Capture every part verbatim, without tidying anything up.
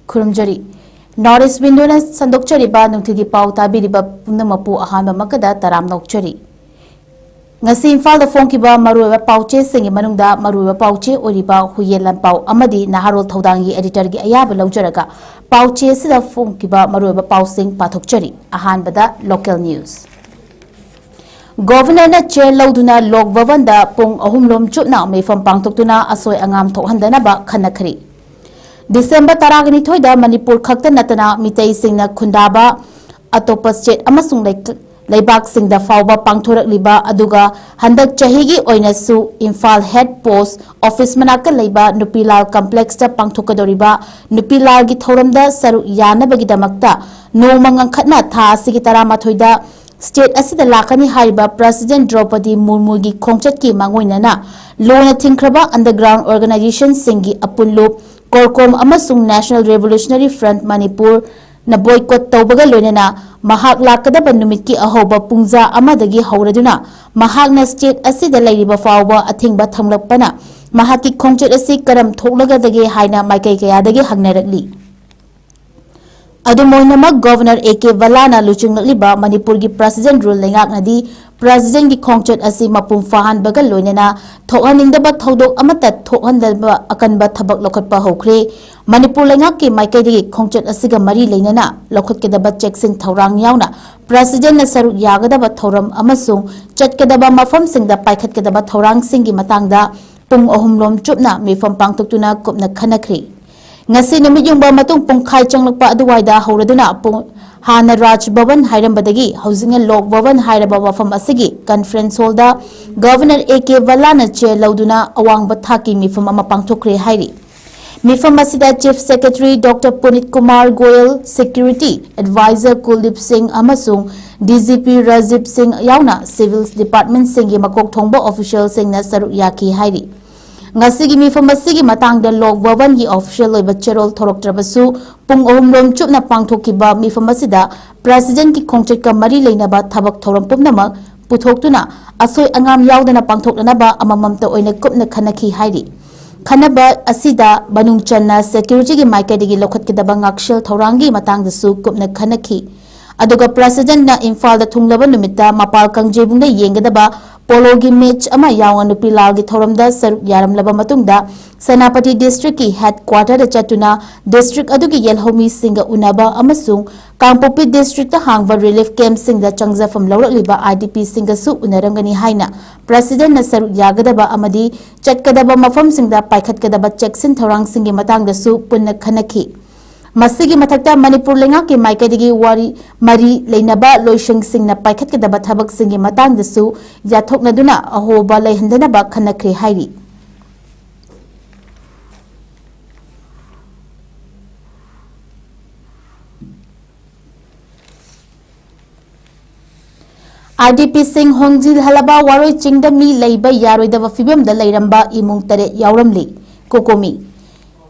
ꯈꯨꯔꯨꯝꯖꯔꯤ꯫ North East Window ꯅ ꯁꯟꯗꯣꯛꯆꯔꯤꯕ ꯅꯨꯡꯊꯤꯜꯒꯤ ꯄꯥꯎ ꯇꯥꯕꯤꯔꯤꯕ ꯄꯨꯝꯅꯃꯛꯄꯨ ꯑꯍꯥꯟꯕꯃꯛꯇꯗ ꯇꯔꯥꯝꯅ ꯑꯣꯛꯆꯔꯤ꯫ ꯉꯁꯤ ꯏꯝꯐꯥꯜꯗ ꯐꯣꯡꯈꯤꯕ ꯃꯔꯨꯑꯣꯏꯕ ꯄꯥꯎꯆꯦꯁꯤꯡꯒꯤ ꯃꯅꯨꯡꯗ ꯃꯔꯨꯑꯣꯏꯕ ꯄꯥꯎꯆꯦ ꯑꯣꯏꯔꯤꯕ ꯍꯨꯏꯌꯦꯟ ꯂꯥꯟꯄꯥꯎ ꯑꯃꯗꯤ ꯅꯍꯥꯔꯣꯜ ꯊꯧꯗꯥꯡꯒꯤ editor ꯒꯤ ꯑꯌꯥꯕ ꯂꯧꯖꯔꯒ ꯄꯥꯎꯆꯦ ꯑꯁꯤꯗ ꯐꯣꯡꯈꯤꯕ ꯃꯔꯨꯑꯣꯏꯕ ꯄꯥꯎꯁꯤꯡ ꯄꯥꯊꯣꯛꯆꯔꯤ꯫ ꯑꯍꯥꯟꯕꯗ local news꯫ Governor ꯅ chair ꯂꯧꯗꯨꯅ ꯂꯣꯛ ꯚꯕꯟꯗ ꯄꯨꯡ ꯑꯍꯨꯝ ꯂꯣꯝ ꯆꯨꯞꯅ ꯃꯤꯐꯝ ꯄꯥꯡꯊꯣꯛꯇꯨꯅ ꯑꯁꯣꯏ ꯑꯉꯥꯝ ꯊꯣꯛꯍꯟꯗꯅꯕ ꯈꯟꯅꯈ꯭ꯔꯤ꯫ December ꯇꯔꯥꯅꯤꯊꯣꯏꯗ ꯃꯅꯤꯄꯨꯔ ꯈꯛꯇ ꯅꯠꯇꯅ ꯃꯤꯇꯩꯁꯤꯡꯅ ꯈꯨꯟꯗꯥꯕ ꯑꯇꯣꯞꯄ state ꯑꯃꯁꯨꯡ ꯂꯩ-, ꯂꯩꯕꯥꯛꯁꯤꯡꯗ ꯐꯥꯎꯕ ꯄꯥꯡꯊꯣꯔꯛꯂꯤꯕ, ꯑꯗꯨꯒ ꯍꯟꯗꯛ ꯆꯍꯤꯒꯤ ꯑꯣꯏꯅꯁꯨ ꯏꯝꯐꯥꯜ head post office ꯃꯅꯥꯛꯇ ꯂꯩꯕ ꯅꯨꯄꯤꯂꯥꯜ complex ꯇ ꯄꯥꯡꯊꯣꯛꯀꯗꯧꯔꯤꯕ ꯅꯨꯄꯤꯂꯥꯜꯒꯤ ꯊꯧꯔꯝꯗ ꯁꯔꯨꯛ ꯌꯥꯅꯕꯒꯤꯗꯃꯛꯇ ꯅꯣꯡꯃ ꯉꯟꯈꯠꯅ ꯊꯥ ꯑꯁꯤꯒꯤ ꯇꯔꯥꯃꯥꯊꯣꯏꯗ state ꯑꯁꯤꯗ ꯂꯥꯛꯀꯅꯤ ꯍꯥꯏꯔꯤꯕ President ꯗ꯭ꯔꯧꯄꯗꯤ ꯃꯨꯔꯃꯨꯒꯤ ꯈꯣꯡꯆꯠꯀꯤ ꯃꯥꯡꯑꯣꯏꯅꯅ ꯂꯨꯅ ꯊꯤꯡꯈ꯭ꯔꯕ underground organization ꯁꯤꯡꯒꯤ ꯑꯄꯨꯟꯂꯨꯞ, CORCOM ꯑꯃꯁꯨꯡ National Revolutionary Front ꯃꯅꯤꯄꯨꯔ ꯅ boycott ꯇꯧꯕꯒ ꯂꯣꯏꯅꯅ ꯃꯍꯥꯛ ꯂꯥꯛꯀꯗꯕ ꯅꯨꯃꯤꯠꯀꯤ ꯑꯍꯧꯕ ꯄꯨꯡꯖꯥ ꯑꯃꯗꯒꯤ ꯍꯧꯔꯗꯨꯅ ꯃꯍꯥꯛꯅ state ꯑꯁꯤꯗ ꯂꯩꯔꯤꯕ ꯐꯥꯎꯕ ꯑꯊꯤꯡꯕ ꯊꯝꯂꯛꯄꯅ ꯃꯍꯥꯛꯀꯤ ꯈꯣꯡꯆꯠ ꯑꯁꯤ ꯀꯔꯝ ꯊꯣꯛꯂꯒꯗꯒꯦ ꯍꯥꯏꯅ ꯃꯥꯏꯀꯩ ꯀꯌꯥꯗꯒꯤ ꯍꯪꯅꯔꯛꯂꯤ꯫ ꯑꯗꯨꯝ ꯑꯣꯏꯅꯃꯛ, Governor A K ꯕꯂꯥꯅ ꯂꯨꯆꯤꯡꯂꯛꯂꯤꯕ ꯃꯅꯤꯄꯨꯔꯒꯤ President Rule ꯂꯩꯉꯥꯛꯅꯗꯤ President ꯀꯤ ꯈꯣꯡꯆꯠ ꯑꯁꯤ ꯃꯄꯨꯡ ꯐꯥꯍꯟꯕꯒ ꯂꯣꯏꯅꯅ ꯊꯣꯛꯍꯟꯅꯤꯡꯗꯕ ꯊꯧꯗꯣꯛ ꯑꯃꯠꯇ ꯊꯣꯛꯍꯟꯗꯅꯕ ꯑꯀꯟꯕ ꯊꯕꯛ ꯂꯧꯈꯠꯄ ꯍꯧꯈ꯭ꯔꯦ꯫ ꯃꯅꯤꯄꯨꯔ ꯂꯩꯉꯥꯛꯀꯤ ꯃꯥꯏꯀꯩꯗꯒꯤ ꯈꯣꯡꯆꯠ ꯑꯁꯤꯒ ꯃꯔꯤ ꯂꯩꯅꯅ ꯂꯧꯈꯠꯀꯗꯕ ꯆꯦꯛꯁꯤꯟ ꯊꯧꯔꯥꯡ ꯌꯥꯎꯅ President ꯅ ꯁꯔꯨꯛ ꯌꯥꯒꯗꯕ ꯊꯧꯔꯝ ꯑꯃꯁꯨꯡ ꯆꯠꯀꯗꯕ ꯃꯐꯝꯁꯤꯡꯗ ꯄꯥꯏꯈꯠꯀꯗꯕ ꯊꯧꯔꯥꯡꯁꯤꯡꯒꯤ ꯃꯇꯥꯡꯗ ꯄꯨꯡ ꯑꯍꯨꯝ ꯂꯣꯝ ꯆꯨꯞꯅ ꯃꯤꯐꯝ ꯄꯥꯡꯊꯣꯛꯇꯨꯅ ꯀꯨꯞꯅ ꯈꯟꯅꯈ꯭ꯔꯤ꯫ ꯉꯁꯤ ꯅꯨꯃꯤꯠ ꯌꯨꯡꯕ ꯃꯇꯨꯡ ꯄꯨꯡꯈꯥꯏ ꯆꯪꯂꯛꯄ ꯑꯗꯨꯋꯥꯏꯗ ꯍꯧꯔꯗꯨꯅ ꯄꯨꯡ, ꯍꯥꯟꯅ ꯔꯥꯖ ꯚꯕꯟ ꯍꯥꯏꯔꯝꯕꯗꯒꯤ ꯍꯧꯖꯤꯛꯅ ꯂꯣꯛ ꯚꯕꯟ ꯍꯥꯏꯔꯕ ꯃꯐꯝ ꯑꯁꯤꯒꯤ conference hall the Governor A K ꯕꯂꯥꯅ chair ꯂꯧꯗꯨꯅ ꯑꯋꯥꯡꯕ ꯊꯥꯛꯀꯤ ꯃꯤꯐꯝ ꯑꯃ ꯄꯥꯡꯊꯣꯛꯈ꯭ꯔꯦ ꯍꯥꯏꯔꯤ꯫ ꯃꯤꯐꯝ ꯑꯁꯤꯗ Chief Secretary Doctor ꯄꯨꯅꯤꯠ Kumar Goyal, Security Advisor ꯀꯨꯜꯗꯤꯞ ꯁꯤꯡ ꯑꯃꯁꯨꯡ D G P ꯔꯥꯖꯤꯕ ꯁꯤꯡ ꯌꯥꯎꯅ civil department ꯁꯤꯡꯒꯤ ꯃꯀꯣꯛ ꯊꯣꯡꯕ official ꯁꯤꯡꯅ ꯁꯔꯨꯛ ꯌꯥꯈꯤ ꯍꯥꯏꯔꯤ꯫ ꯉꯁꯤꯒꯤ ꯃꯤꯐꯝ ꯑꯁꯤꯒꯤ ꯃꯇꯥꯡꯗ ꯂꯣꯛ ꯚꯕꯟꯒꯤ official ꯑꯣꯏꯕ ꯆꯦꯔꯣꯜ ꯊꯣꯔꯛꯇ꯭ꯔꯕꯁꯨ, ꯄꯨꯡ ꯑꯍꯨꯝ ꯂꯣꯝ ꯆꯨꯞꯅ ꯄꯥꯡꯊꯣꯛꯈꯤꯕ ꯃꯤꯐꯝ ꯑꯁꯤꯗ President ꯀꯤ ꯈꯣꯡꯆꯠꯀ ꯃꯔꯤ ꯂꯩꯅꯕ ꯊꯕꯛ ꯊꯧꯔꯝ ꯄꯨꯝꯅꯃꯛ ꯄꯨꯊꯣꯛꯇꯨꯅ ꯑꯁꯣꯏ ꯑꯉꯥꯝ ꯌꯥꯎꯗꯅ ꯄꯥꯡꯊꯣꯛꯅꯅꯕ ꯑꯃꯃꯝꯇ ꯑꯣꯏꯅ ꯀꯨꯞꯅ ꯈꯟꯅꯈꯤ ꯍꯥꯏꯔꯤ꯫ ꯈꯟꯅꯕ ꯑꯁꯤꯗ ꯃꯅꯨꯡ ꯆꯟꯅ ꯁꯦꯀ꯭ꯌꯨꯔꯤꯇꯤꯒꯤ ꯃꯥꯏꯀꯩꯗꯒꯤ ꯂꯧꯈꯠꯀꯗꯕ ꯉꯥꯛꯁꯦꯜ ꯊꯧꯔꯥꯡꯒꯤ ꯃꯇꯥꯡꯗꯁꯨ ꯀꯨꯞꯅ ꯈꯟꯅꯈꯤ꯫ ꯑꯗꯨꯒ ꯄ꯭ꯔꯦꯁꯤꯗꯦꯟꯠꯅ ꯏꯝꯐꯥꯜꯗ ꯊꯨꯡꯂꯕ ꯅꯨꯃꯤꯠꯇ ꯃꯄꯥꯜ ꯀꯥꯡꯖꯩꯕꯨꯡꯗ ꯌꯦꯡꯒꯗꯕ ꯄꯣꯂꯣꯒꯤ ꯃꯦꯆ ꯑꯃ ꯌꯥꯎꯅ ꯅꯨꯄꯤ ꯂꯥꯜꯒꯤ ꯊꯧꯔꯝꯗ ꯁꯔꯨꯛ ꯌꯥꯔꯝꯂꯕ ꯃꯇꯨꯡꯗ ꯁꯦꯅꯥꯄꯇꯤ ꯗꯤꯁꯇ꯭ꯔꯤꯛꯀꯤ ꯍꯦꯗ ꯀ꯭ꯋꯥꯇꯔꯗ ꯆꯠꯇꯨꯅ ꯗꯤꯁꯇ꯭ꯔꯤꯛ ꯑꯗꯨꯒꯤ ꯌꯦꯜꯍꯧꯃꯤꯁꯤꯡꯒ ꯎꯅꯕ ꯑꯃꯁꯨꯡ ꯀꯥꯡꯄꯣꯛꯄꯤ ꯗꯤꯁꯇ꯭ꯔꯤꯛꯇ ꯍꯥꯡꯕ ꯔꯤꯂꯤꯐ ꯀꯦꯝꯞꯁꯤꯡꯗ ꯆꯪꯖꯐꯝ ꯂꯧꯔꯛꯂꯤꯕ ꯑꯥꯏ ꯗꯤ ꯄꯤꯁꯤꯡꯒꯁꯨ ꯎꯅꯔꯝꯒꯅꯤ ꯍꯥꯏꯅ ꯄ꯭ꯔꯦꯁꯤꯗꯦꯟꯠꯅ ꯁꯔꯨꯛ ꯌꯥꯒꯗꯕ ꯑꯃꯗꯤ ꯆꯠꯀꯗꯕ ꯃꯐꯝꯁꯤꯡꯗ ꯄꯥꯏꯈꯠꯀꯗꯕ ꯆꯦꯛꯁꯤꯟ ꯊꯧꯔꯥꯡꯁꯤꯡꯒꯤ ꯃꯇꯥꯡꯗꯁꯨ ꯄꯨꯟꯅ ꯈꯟꯅꯈꯤ꯫ ꯃꯁꯤꯒꯤ ꯃꯊꯛꯇ ꯃꯅꯤꯄꯨꯔ ꯂꯩꯉꯥꯛꯀꯤ ꯃꯥꯏꯀꯩꯗꯒꯤ ꯋꯥꯔꯤ ꯃꯔꯤ ꯂꯩꯅꯕ ꯂꯣꯏꯁꯪꯁꯤꯡꯅ ꯄꯥꯏꯈꯠꯀꯗꯕ ꯊꯕꯛꯁꯤꯡꯒꯤ ꯃꯇꯥꯡꯗꯁꯨ ꯌꯥꯊꯣꯛꯅꯗꯨꯅ ꯑꯍꯣꯕ ꯂꯩꯍꯟꯗꯅꯕ ꯈꯟꯅꯈ꯭ꯔꯦ ꯍꯥꯏꯔꯤ꯫ ꯑꯥꯏ ꯗꯤ ꯄꯤꯁꯤꯡ ꯍꯣꯡꯖꯤꯜꯍꯜꯂꯕ ꯋꯥꯔꯣꯏ ꯆꯤꯡꯗ ꯃꯤ ꯂꯩꯕ ꯌꯥꯔꯣꯏꯗꯕ ꯐꯤꯕꯝꯗ ꯂꯩꯔꯝꯕ ꯏꯃꯨꯡ ꯇꯔꯦꯠ ꯌꯥꯎꯔꯝꯂꯤ꯫ ꯀꯣꯀꯣꯃꯤ꯫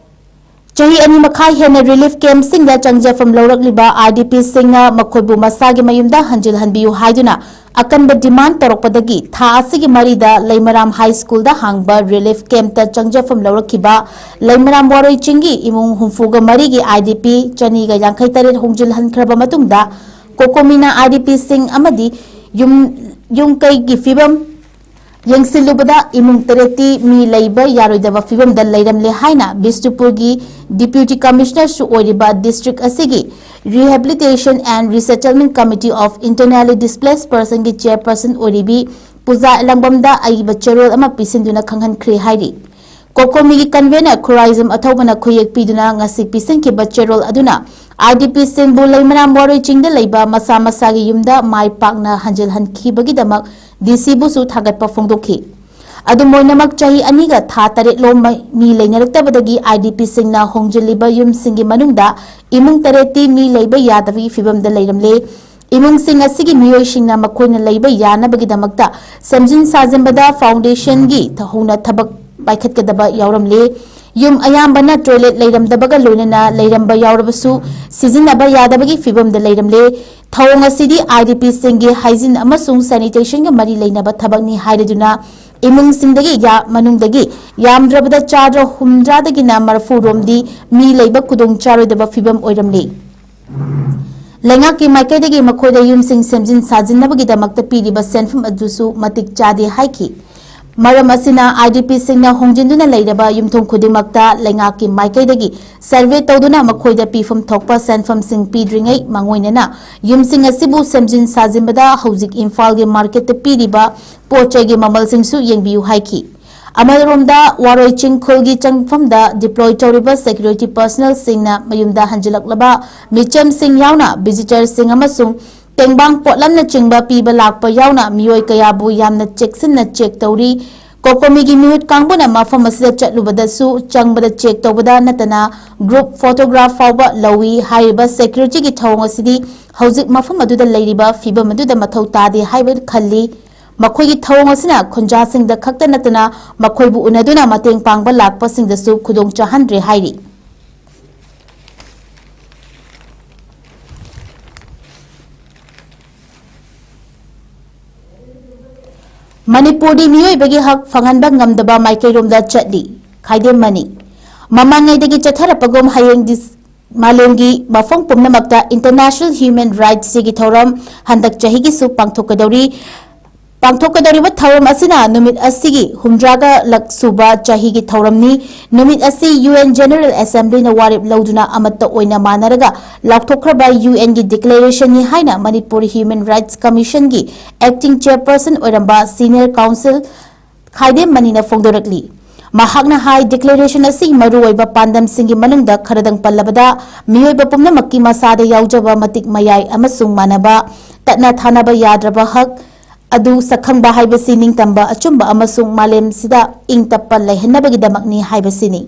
ꯆꯍꯤ ꯑꯅꯤ ꯃꯈꯥꯏ ꯍꯦꯟꯅ ꯔꯤꯂꯤꯐ ꯀꯦꯝꯞꯁꯤꯡꯗ ꯆꯪꯖꯐꯝ ꯂꯧꯔꯛꯂꯤꯕ ꯑꯥꯏ ꯗꯤ ꯄꯤꯁꯤꯡꯅ ꯃꯈꯣꯏꯕꯨ ꯃꯁꯥꯒꯤ ꯃꯌꯨꯝꯗ ꯍꯟꯖꯤꯜꯍꯟꯕꯤꯌꯨ ꯍꯥꯏꯗꯨꯅ ꯑꯀꯟꯕ ꯗꯤꯃꯥꯟ ꯇꯧꯔꯛꯄꯗꯒꯤ ꯊꯥ ꯑꯁꯤꯒꯤ ꯃꯔꯤꯗ ꯂꯩꯃꯔꯥꯝ ꯍꯥꯏ ꯁ꯭ꯀꯨꯜꯗ ꯍꯥꯡꯕ ꯔꯤꯂꯤꯐ ꯀꯦꯝꯞꯇ ꯆꯪꯖꯐꯝ ꯂꯧꯔꯛꯈꯤꯕ ꯂꯩꯃꯔꯥꯝ ꯋꯥꯔꯣꯏ ꯆꯤꯡꯒꯤ ꯏꯃꯨꯡ ꯍꯨꯝꯐꯨꯒ ꯃꯔꯤꯒꯤ ꯑꯥꯏ ꯗꯤ ꯄꯤ ꯆꯅꯤꯒ ꯌꯥꯡꯈꯩ ꯇꯔꯦꯠ ꯍꯣꯡꯖꯤꯜꯍꯟꯈ꯭ꯔꯕ ꯃꯇꯨꯡꯗ ꯀꯣꯀꯣꯃꯤꯅ ꯑꯥꯏ ꯗꯤ ꯄꯤꯁꯤꯡ ꯑꯃꯗꯤ ꯌꯨꯝ, ꯌꯨꯝ ꯀꯩꯒꯤ ꯐꯤꯕꯝ ꯌꯦꯡꯁꯤꯜꯂꯨꯕꯗ ꯏꯃꯨꯡ ꯇꯔꯦꯠꯇꯤ ꯃꯤ ꯂꯩꯕ ꯌꯥꯔꯣꯏꯗꯕ ꯐꯤꯕꯝꯗ ꯂꯩꯔꯝꯂꯦ ꯍꯥꯏꯅ ꯕꯤꯁꯅꯨꯄꯨꯔꯒꯤ Deputy Commissionerꯁꯨ ꯑꯣꯏꯔꯤꯕ ꯗꯤꯁꯇ꯭ꯔꯤꯛ ꯑꯁꯤꯒꯤ Rehabilitation and Resettlement Committee of Internally Displaced Personꯒꯤ chairperson ꯑꯣꯏꯔꯤꯕꯤ ꯄꯨꯖꯥ ꯂꯥꯡꯕꯝꯗ ꯑꯏꯕ ꯆꯦꯔꯣꯜ ꯑꯃ ꯄꯤꯁꯤꯟꯗꯨꯅ ꯈꯪꯍꯟꯈ꯭ꯔꯦ ꯍꯥꯏꯔꯤ꯫ ꯀꯣꯀꯣꯃꯤꯒꯤ convener ꯈꯨꯔꯥꯏꯖꯝ ꯑꯊꯧꯕꯅ ꯈꯨꯌꯦꯛ ꯄꯤꯗꯨꯅ ꯉꯁꯤ ꯄꯤꯁꯤꯟꯈꯤꯕ ꯆꯦꯔꯣꯜ ꯑꯗꯨꯅ ꯑꯥꯏ ꯗꯤ ꯄꯤꯁꯤꯡꯕꯨ ꯂꯩꯃꯔꯥꯝ ꯋꯥꯔꯣꯏ ꯆꯤꯡꯗ ꯂꯩꯕ ꯃꯁꯥ ꯃꯁꯥꯒꯤ ꯌꯨꯝꯗ ꯃꯥꯏ ꯄꯥꯛꯅ ꯍꯟꯖꯤꯜꯍꯟꯈꯤꯕꯒꯤꯗꯃꯛ ꯗꯤ ꯁꯤꯕꯨꯁꯨ ꯊꯥꯒꯠꯄ ꯐꯣꯡꯗꯣꯛꯈꯤ꯫ ꯑꯗꯨꯝ ꯑꯣꯏꯅꯃꯛ, ꯆꯍꯤ ꯑꯅꯤꯒ ꯊꯥ ꯇꯔꯦꯠꯂꯣꯝ ꯃꯩ-, ꯃꯤ ꯂꯩꯅꯔꯛꯇꯕꯗꯒꯤ ꯑꯥꯏ ꯗꯤ ꯄꯤꯁꯤꯡꯅ ꯍꯣꯡꯖꯤꯜꯂꯤꯕ ꯌꯨꯝꯁꯤꯡꯒꯤ ꯃꯅꯨꯡꯗ ꯏꯃꯨꯡ ꯇꯔꯦꯠꯇꯤ ꯃꯤ ꯂꯩꯕ ꯌꯥꯗꯕꯒꯤ ꯐꯤꯕꯝꯗ ꯂꯩꯔꯝꯂꯦ꯫ ꯏꯃꯨꯡꯁꯤꯡ ꯑꯁꯤꯒꯤ ꯃꯤꯑꯣꯏꯁꯤꯡꯅ ꯃꯈꯣꯏꯅ ꯂꯩꯕ ꯌꯥꯅꯕꯒꯤꯗꯃꯛꯇ ꯁꯦꯝꯖꯤꯟ ꯁꯥꯖꯤꯟꯕꯗ foundationꯒꯤ ꯍꯧꯅ ꯊꯕꯛ ꯄꯥꯏꯈꯠꯀꯗꯕ ꯌꯥꯎꯔꯝꯂꯦ꯫ ꯌꯨꯝ ꯑꯌꯥꯝꯕꯅ toilet ꯂꯩꯔꯝꯗꯕꯒ ꯂꯣꯏꯅꯅ ꯂꯩꯔꯝꯕ ꯌꯥꯎꯔꯕꯁꯨ, ꯁꯤꯖꯤꯟꯅꯕ ꯌꯥꯗꯕꯒꯤ ꯐꯤꯕꯝꯗ ꯂꯩꯔꯝꯂꯦ꯫ ꯊꯧꯑꯣꯡ ꯑꯁꯤꯗꯤ ꯑꯥꯏ ꯗꯤ ꯄꯤꯁꯤꯡꯒꯤ hygiene ꯑꯃꯁꯨꯡ sanitationꯒ ꯃꯔꯤ ꯂꯩꯅꯕ ꯊꯕꯛꯅꯤ ꯍꯥꯏꯔꯗꯨꯅ ꯏꯃꯨꯡꯁꯤꯡꯗꯒꯤ ꯌꯥ-, ꯃꯅꯨꯡꯗꯒꯤ ꯌꯥꯝꯗ꯭ꯔꯕꯗ ꯆꯥꯗ ꯍꯨꯝꯗ꯭ꯔꯥꯗꯒꯤꯅ ꯃꯔꯐꯨ ꯔꯣꯝꯗꯤ ꯃꯤ ꯂꯩꯕ ꯈꯨꯗꯣꯡ ꯆꯥꯔꯣꯏꯗꯕ ꯐꯤꯕꯝ ꯑꯣꯏꯔꯝꯂꯤ꯫ ꯂꯩꯉꯥꯛꯀꯤ ꯃꯥꯏꯀꯩꯗꯒꯤ ꯃꯈꯣꯏꯗ ꯌꯨꯝꯁꯤꯡ ꯁꯦꯝꯖꯤꯟ ꯁꯥꯖꯤꯟꯅꯕꯒꯤꯗꯃꯛꯇ ꯄꯤꯔꯤꯕ ꯁꯦꯟꯐꯝ ꯑꯗꯨꯁꯨ ꯃꯇꯤꯛ ꯆꯥꯗꯦ ꯍꯥꯏꯈꯤ꯫ ꯃꯔꯝ ꯑꯁꯤꯅ IDPꯁꯤꯡꯅ ꯍꯣꯡꯖꯤꯟꯗꯨꯅ ꯂꯩꯔꯕ ꯌꯨꯝꯊꯣꯡ ꯈꯨꯗꯤꯡꯃꯛꯇ ꯂꯩꯉꯥꯛꯀꯤ ꯃꯥꯏꯀꯩꯗꯒꯤ ꯁꯔꯚꯦ ꯇꯧꯗꯨꯅ ꯃꯈꯣꯏꯗ ꯄꯤꯐꯝ ꯊꯣꯛꯄ ꯁꯦꯟꯐꯝꯁꯤꯡ ꯄꯤꯗ꯭ꯔꯤꯉꯩ ꯃꯥꯡꯑꯣꯏꯅꯅ ꯌꯨꯝꯁꯤꯡ ꯑꯁꯤꯕꯨ ꯁꯦꯝꯖꯤꯟ ꯁꯥꯖꯤꯟꯕꯗ ꯍꯧꯖꯤꯛ ꯏꯝꯐꯥꯜꯒꯤ ꯃꯥꯔꯀꯦꯠꯇ ꯄꯤꯔꯤꯕ ꯄꯣꯠ ꯆꯩꯒꯤ ꯃꯃꯜꯁꯤꯡꯁꯨ ꯌꯦꯡꯕꯤꯌꯨ ꯍꯥꯏꯈꯤ꯫ ꯑꯃꯔꯣꯝꯗ ꯋꯥꯔꯣꯏ ꯆꯤꯡ ꯈꯨꯜꯒꯤ ꯆꯪꯐꯝꯗ deploy ꯇꯧꯔꯤꯕ security personnelꯁꯤꯡꯅ ꯃꯌꯨꯝꯗ ꯍꯟꯖꯤꯜꯂꯛꯂꯕ ꯃꯤꯆꯝꯁꯤꯡ ꯌꯥꯎꯅ visitorꯁꯤꯡ ꯑꯃꯁꯨꯡ ꯇꯦꯡꯕꯥꯡ ꯄꯣꯠꯂꯝꯅꯆꯤꯡꯕ ꯄꯤꯕ ꯂꯥꯛꯄ ꯌꯥꯎꯅ ꯃꯤꯑꯣꯏ ꯀꯌꯥꯕꯨ ꯌꯥꯝꯅ ꯆꯦꯛꯁꯤꯟꯅ check ꯇꯧꯔꯤ꯫ ꯀꯣꯀꯣꯃꯤꯒꯤ ꯃꯤꯍꯨꯠ ꯀꯥꯡꯕꯨꯅ ꯃꯐꯝ ꯑꯁꯤꯗ ꯆꯠꯂꯨꯕꯗꯁꯨ ꯆꯪꯕꯗ check ꯇꯧꯕꯗ ꯅꯠꯇꯅ group photograph ꯐꯥꯎꯕ ꯂꯧꯏ꯫ ꯍꯥꯏꯔꯤꯕ securityꯒꯤ ꯊꯧꯑꯣꯡ ꯑꯁꯤꯗꯤ ꯍꯧꯖꯤꯛ ꯃꯐꯝ ꯑꯗꯨꯗ ꯂꯩꯔꯤꯕ ꯐꯤꯕꯝ ꯑꯗꯨꯗ ꯃꯊꯧ ꯇꯥꯗꯦ ꯍꯥꯏꯕ ꯈꯜꯂꯤ꯫ ꯃꯈꯣꯏꯒꯤ ꯊꯧꯑꯣꯡ ꯑꯁꯤꯅ ꯈꯨꯟꯖꯥꯁꯤꯡꯗ ꯈꯛꯇ ꯅꯠꯇꯅ ꯃꯈꯣꯏꯕꯨ ꯎꯅꯗꯨꯅ ꯃꯇꯦꯡ ꯄꯥꯡꯕ ꯂꯥꯛꯄꯁꯤꯡꯗꯁꯨ ꯈꯨꯗꯣꯡ ꯆꯥꯍꯟꯗ꯭ꯔꯦ ꯍꯥꯏꯔꯤ꯫ ꯃꯅꯤꯄꯨꯔꯗꯤ ꯃꯤꯑꯣꯏꯕꯒꯤ ꯍꯛ ꯐꯪꯍꯟꯕ ꯉꯝꯗꯕ ꯃꯥꯏꯀꯩꯔꯣꯝꯗ ꯆꯠꯂꯤ꯫ ꯈꯥꯏꯗꯦꯝ ꯃꯅꯤ꯫ ꯃꯃꯥꯡꯉꯩꯗꯒꯤ ꯆꯠꯊꯔꯛꯄꯒꯨꯝ ꯍꯌꯦꯡ ꯗꯤꯁ-, ꯃꯥꯂꯦꯝꯒꯤ ꯃꯐꯝ ꯄꯨꯝꯅꯃꯛꯇ International Human Rights Dayꯒꯤ ꯊꯧꯔꯝ ꯍꯟꯗꯛ ꯆꯍꯤꯒꯤꯁꯨ ꯄꯥꯡꯊꯣꯛꯀꯗꯧꯔꯤ꯫ ꯄꯥꯡꯊꯣꯛꯀꯗꯧꯔꯤꯕ ꯊꯧꯔꯝ ꯑꯁꯤꯅ ꯅꯨꯃꯤꯠ ꯑꯁꯤꯒꯤ ꯍꯨꯝꯗ꯭ꯔꯥꯒ ꯂꯛ ꯁꯨꯕ ꯆꯍꯤꯒꯤ ꯊꯧꯔꯝꯅꯤ꯫ ꯅꯨꯃꯤꯠ ꯑꯁꯤ UN General Assemblyꯅ ꯋꯥꯔꯦꯞ ꯂꯧꯗꯨꯅ ꯑꯃꯠꯇ ꯑꯣꯏꯅ ꯃꯥꯟꯅꯔꯒ ꯂꯥꯎꯊꯣꯛꯈ꯭ꯔꯕ UNꯒꯤ declarationꯅꯤ ꯍꯥꯏꯅ Manipur Human Rights Commissionꯒꯤ acting chairperson ꯑꯣꯏꯔꯝꯕ senior counsel ꯈꯥꯏꯗꯦꯝ ꯃꯅꯤꯅ ꯐꯣꯡꯗꯣꯔꯛꯂꯤ꯫ ꯃꯍꯥꯛꯅ ꯍꯥꯏ, declaration ꯑꯁꯤꯒꯤ ꯃꯔꯨꯑꯣꯏꯕ ꯄꯥꯟꯗꯝꯁꯤꯡꯒꯤ ꯃꯅꯨꯡꯗ ꯈꯔꯗꯪ ꯄꯜꯂꯕꯗ, ꯃꯤꯑꯣꯏꯕ ꯄꯨꯝꯅꯃꯛꯀꯤ ꯃꯁꯥꯗ ꯌꯥꯎꯖꯕ ꯃꯇꯤꯛ ꯃꯌꯥꯏ ꯑꯃꯁꯨꯡ ꯃꯥꯟꯅꯕ, ꯇꯠꯅ ꯊꯥꯅꯕ ꯌꯥꯗ꯭ꯔꯕ ꯍꯛ ꯑꯗꯨ ꯁꯛꯈꯪꯕ ꯍꯥꯏꯕꯁꯤ ꯅꯤꯡꯇꯝꯕ, ꯑꯆꯨꯝꯕ ꯑꯃꯁꯨꯡ ꯃꯥꯂꯦꯝꯁꯤꯗ ꯏꯪ ꯇꯞꯄ ꯂꯩꯍꯟꯅꯕꯒꯤꯗꯃꯛꯅꯤ ꯍꯥꯏꯕꯁꯤꯅꯤ꯫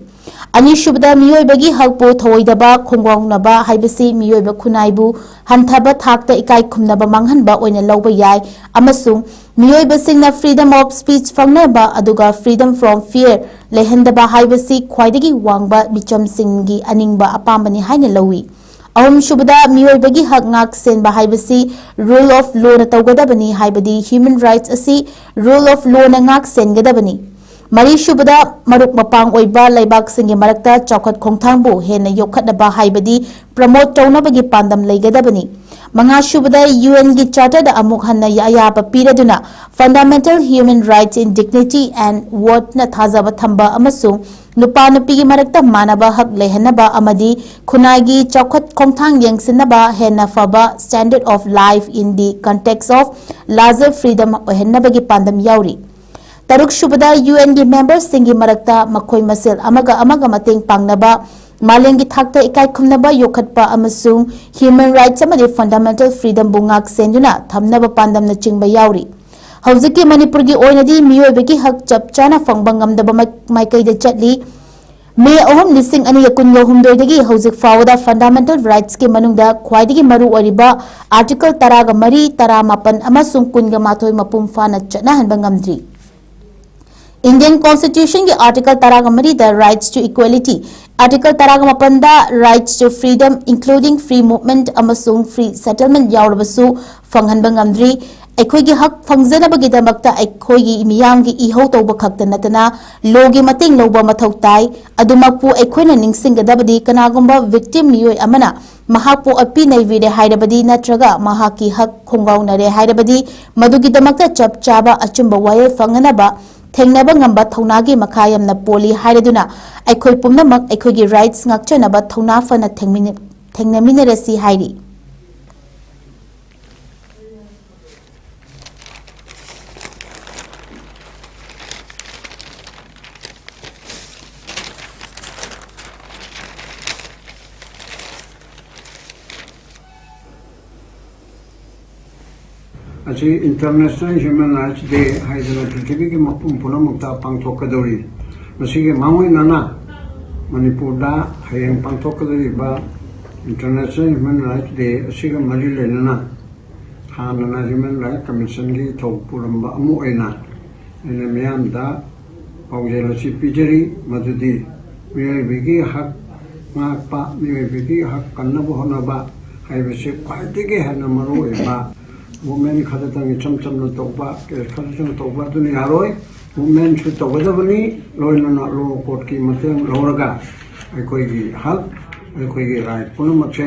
ꯑꯅꯤꯁꯨꯕꯗ, ꯃꯤꯑꯣꯏꯕꯒꯤ ꯍꯛꯄꯨ ꯊꯧꯑꯣꯏꯗꯕ ꯈꯣꯡꯒꯥꯎꯅꯕ ꯍꯥꯏꯕꯁꯤ ꯃꯤꯑꯣꯏꯕ ꯈꯨꯟꯅꯥꯏꯕꯨ ꯍꯟꯊꯕ ꯊꯥꯛꯇ ꯏꯀꯥꯏ ꯈꯨꯝꯅꯕ ꯃꯥꯡꯍꯟꯕ ꯑꯣꯏꯅ ꯂꯧꯕ ꯌꯥꯏ ꯑꯃꯁꯨꯡ ꯃꯤꯑꯣꯏꯕꯁꯤꯡꯅ freedom of speech ꯐꯪꯅꯕ ꯑꯗꯨꯒ freedom from fear ꯂꯩꯍꯟꯗꯕ ꯍꯥꯏꯕꯁꯤ ꯈ꯭ꯋꯥꯏꯗꯒꯤ ꯋꯥꯡꯕ ꯃꯤꯆꯝꯁꯤꯡꯒꯤ ꯑꯅꯤꯡꯕ ꯑꯄꯥꯝꯕꯅꯤ ꯍꯥꯏꯅ ꯂꯧꯏ꯫ ꯑꯍꯨꯝꯁꯨꯕꯗ, ꯃꯤꯑꯣꯏꯕꯒꯤ ꯍꯛ ꯉꯥꯛ ꯁꯦꯟꯕ ꯍꯥꯏꯕꯁꯤ rule of lawꯅ ꯇꯧꯒꯗꯕꯅꯤ, ꯍꯥꯏꯕꯗꯤ human rights ꯑꯁꯤ rule of lawꯅ ꯉꯥꯛ ꯁꯦꯟꯒꯗꯕꯅꯤ꯫ ꯃꯔꯤꯁꯨꯕꯗ, ꯃꯔꯨꯞ ꯃꯄꯥꯡ ꯑꯣꯏꯕ ꯂꯩꯕꯥꯛꯁꯤꯡꯒꯤ ꯃꯔꯛꯇ ꯆꯥꯎꯈꯠ ꯈꯣꯡꯊꯥꯡꯕꯨ ꯍꯦꯟꯅ ꯌꯣꯛꯈꯠꯅꯕ ꯍꯥꯏꯕꯗꯤ promote ꯇꯧꯅꯕꯒꯤ ꯄꯥꯟꯗꯝ ꯂꯩꯒꯗꯕꯅꯤ꯫ ꯃꯉꯥꯁꯨꯕꯗ, UNꯒꯤ Charterꯗ ꯑꯃꯨꯛ ꯍꯟꯅ ꯑꯌꯥꯕ ꯄꯤꯔꯗꯨꯅ fundamental human rights in dignity and worthꯅ ꯊꯥꯖꯕ ꯊꯝꯕ ꯑꯃꯁꯨꯡ ꯅꯨꯄꯥ ꯅꯨꯄꯤꯒꯤ ꯃꯔꯛꯇ ꯃꯥꯟꯅꯕ ꯍꯛ ꯂꯩꯍꯟꯅꯕ ꯑꯃꯗꯤ ꯈꯨꯟꯅꯥꯏꯒꯤ ꯆꯥꯎꯈꯠ ꯈꯣꯡꯊꯥꯡ ꯌꯦꯡꯁꯤꯟꯅꯕ ꯍꯦꯟꯅ ꯐꯕ standard of life in the context of larger freedom ꯑꯣꯏꯍꯟꯅꯕꯒꯤ ꯄꯥꯟꯗꯝ ꯌꯥꯎꯔꯤ꯫ ꯇꯔꯨꯛꯁꯨꯕꯗ, UNꯒꯤ memberꯁꯤꯡꯒꯤ ꯃꯔꯛꯇ ꯃꯈꯣꯏ ꯃꯁꯦꯜ ꯑꯃꯒ ꯑꯃꯒ ꯃꯇꯦꯡ ꯄꯥꯡꯅꯕ, ꯃꯥꯂꯦꯝꯒꯤ ꯊꯥꯛꯇ ꯏꯀꯥꯏ ꯈꯨꯝꯅꯕ ꯌꯣꯛꯈꯠꯄ ꯑꯃꯁꯨꯡ human rights ꯑꯃꯗꯤ fundamental freedomꯕꯨ ꯉꯥꯛ ꯁꯦꯟꯗꯨꯅ ꯊꯝꯅꯕ ꯄꯥꯟꯗꯝꯅꯆꯤꯡꯕ ꯌꯥꯎꯔꯤ꯫ ꯍꯧꯖꯤꯛꯀꯤ ꯃꯅꯤꯄꯨꯔꯒꯤ ꯑꯣꯏꯅꯗꯤ ꯃꯤꯑꯣꯏꯕꯒꯤ ꯍꯛ ꯆꯞ ꯆꯥꯅ ꯐꯪꯕ ꯉꯝꯗꯕ ꯃꯥꯏ-, ꯃꯥꯏꯀꯩꯗ ꯆꯠꯂꯤ꯫ ꯃꯦ ꯑꯍꯨꯝ, ꯂꯤꯁꯤꯡ ꯑꯅꯤꯒ ꯀꯨꯟꯒ ꯍꯨꯝꯗꯣꯏꯗꯒꯤ ꯍꯧꯖꯤꯛ ꯐꯥꯎꯕꯗ fundamental rightsꯀꯤ ꯃꯅꯨꯡꯗ ꯈ꯭ꯋꯥꯏꯗꯒꯤ ꯃꯔꯨ ꯑꯣꯏꯔꯤꯕ article ꯇꯔꯥꯒ ꯃꯔꯤ, ꯇꯔꯥꯃꯥꯄꯟ ꯑꯃꯁꯨꯡ ꯀꯨꯟꯒ ꯃꯥꯊꯣꯏ ꯃꯄꯨꯡ ꯐꯥꯅ ꯆꯠꯅꯍꯟꯕ ꯉꯝꯗ꯭ꯔꯤ꯫ Indian Constitutionꯒꯤ article ꯇꯔꯥꯒ ꯃꯔꯤꯗ rights to equality, article ꯇꯔꯥꯒ ꯃꯥꯄꯟꯗ rights to freedom, including free movement ꯑꯃꯁꯨꯡ free settlement ꯌꯥꯎꯔꯕꯁꯨ ꯐꯪꯍꯟꯕ ꯉꯝꯗ꯭ꯔꯤ꯫ ꯑꯩꯈꯣꯏꯒꯤ ꯍꯛ ꯐꯪꯖꯅꯕꯒꯤꯗꯃꯛꯇ ꯑꯩꯈꯣꯏꯒꯤ ꯃꯤꯌꯥꯝꯒꯤ ꯏꯍꯧ ꯇꯧꯕ ꯈꯛꯇ ꯅꯠꯇꯅ lawꯒꯤ ꯃꯇꯦꯡ ꯂꯧꯕ ꯃꯊꯧ ꯇꯥꯏ꯫ ꯑꯗꯨꯃꯛꯄꯨ ꯑꯩꯈꯣꯏꯅ ꯅꯤꯡꯁꯤꯡꯒꯗꯕꯗꯤ ꯀꯅꯥꯒꯨꯝꯕ victim ꯃꯤꯑꯣꯏ ꯑꯃꯅ ꯃꯍꯥꯛꯄꯨ ꯑꯣꯠꯄꯤ ꯅꯩꯕꯤꯔꯦ ꯍꯥꯏꯔꯕꯗꯤ ꯅꯠꯇ꯭ꯔꯒ ꯃꯍꯥꯛꯀꯤ ꯍꯛ ꯈꯣꯡꯒꯥꯎꯅꯔꯦ ꯍꯥꯏꯔꯕꯗꯤ ꯃꯗꯨꯒꯤꯗꯃꯛꯇ ꯆꯞ ꯆꯥꯕ ꯑꯆꯨꯝꯕ ꯋꯥꯌꯦꯜ ꯐꯪꯅꯅꯕ ꯊꯦꯡꯅꯕ ꯉꯝꯕ ꯊꯧꯅꯥꯒꯤ ꯃꯈꯥ ꯌꯥꯝꯅ ꯄꯣꯜꯂꯤ ꯍꯥꯏꯔꯗꯨꯅ ꯑꯩꯈꯣꯏ ꯄꯨꯝꯅꯃꯛ ꯑꯩꯈꯣꯏꯒꯤ rights ꯉꯥꯛꯆꯅꯕ ꯊꯧꯅꯥ ꯐꯅ ꯊꯦꯡꯃꯤꯟ-, ꯊꯦꯡꯅꯃꯤꯟꯅꯔꯁꯤ ꯍꯥꯏꯔꯤ꯫ ꯑꯁꯤ International Human Rights Day ꯍꯥꯏꯗꯅ ꯄ꯭ꯔꯤꯊꯤꯕꯤꯒꯤ ꯃꯐꯝ ꯄꯨꯝꯅꯃꯛꯇ ꯄꯥꯡꯊꯣꯛꯀꯗꯧꯔꯤ꯫ ꯃꯁꯤꯒꯤ ꯃꯥꯡꯑꯣꯏꯅꯅ ꯃꯅꯤꯄꯨꯔꯗ ꯍꯌꯦꯡ ꯄꯥꯡꯊꯣꯛꯀꯗꯧꯔꯤꯕ International Human Rights Day ꯑꯁꯤꯒ ꯃꯔꯤ ꯂꯩꯅꯅ ꯍꯥꯟꯅꯅ Human Rights Commissionꯒꯤ ꯊꯧ ꯄꯨꯔꯝꯕ ꯑꯃ ꯑꯣꯏꯅ ꯑꯩꯅ ꯃꯤꯌꯥꯝꯗ ꯄꯥꯎꯖꯦꯜ ꯑꯁꯤ ꯄꯤꯖꯔꯤ, ꯃꯗꯨꯗꯤ ꯃꯤꯑꯣꯏꯕꯒꯤ ꯍꯛ ꯉꯥꯛꯄ, ꯃꯤꯑꯣꯏꯕꯒꯤ ꯍꯛ ꯀꯟꯅꯕ ꯍꯣꯠꯅꯕ ꯍꯥꯏꯕꯁꯤ ꯈ꯭ꯋꯥꯏꯗꯒꯤ ꯍꯦꯟꯅ ꯃꯔꯨ ꯑꯣꯏꯕ꯫ ꯃꯨꯞꯃꯦꯟ ꯈꯔꯗꯪ ꯏꯆꯝ ꯆꯝꯅ ꯇꯧꯕ, ꯀꯦꯁ ꯈꯔꯗꯪ ꯇꯧꯕ ꯑꯗꯨꯅ ꯌꯥꯔꯣꯏ꯫ ꯃꯨꯞꯃꯦꯟꯁꯨ ꯇꯧꯒꯗꯕꯅꯤ, ꯂꯣꯏꯅꯅ ꯂꯣ ꯀꯣꯔꯠꯀꯤ ꯃꯇꯦꯡ ꯂꯧꯔꯒ ꯑꯩꯈꯣꯏꯒꯤ ꯍꯛ, ꯑꯩꯈꯣꯏꯒꯤ ꯔꯥꯏꯠ ꯄꯨꯝꯅꯃꯛꯁꯦ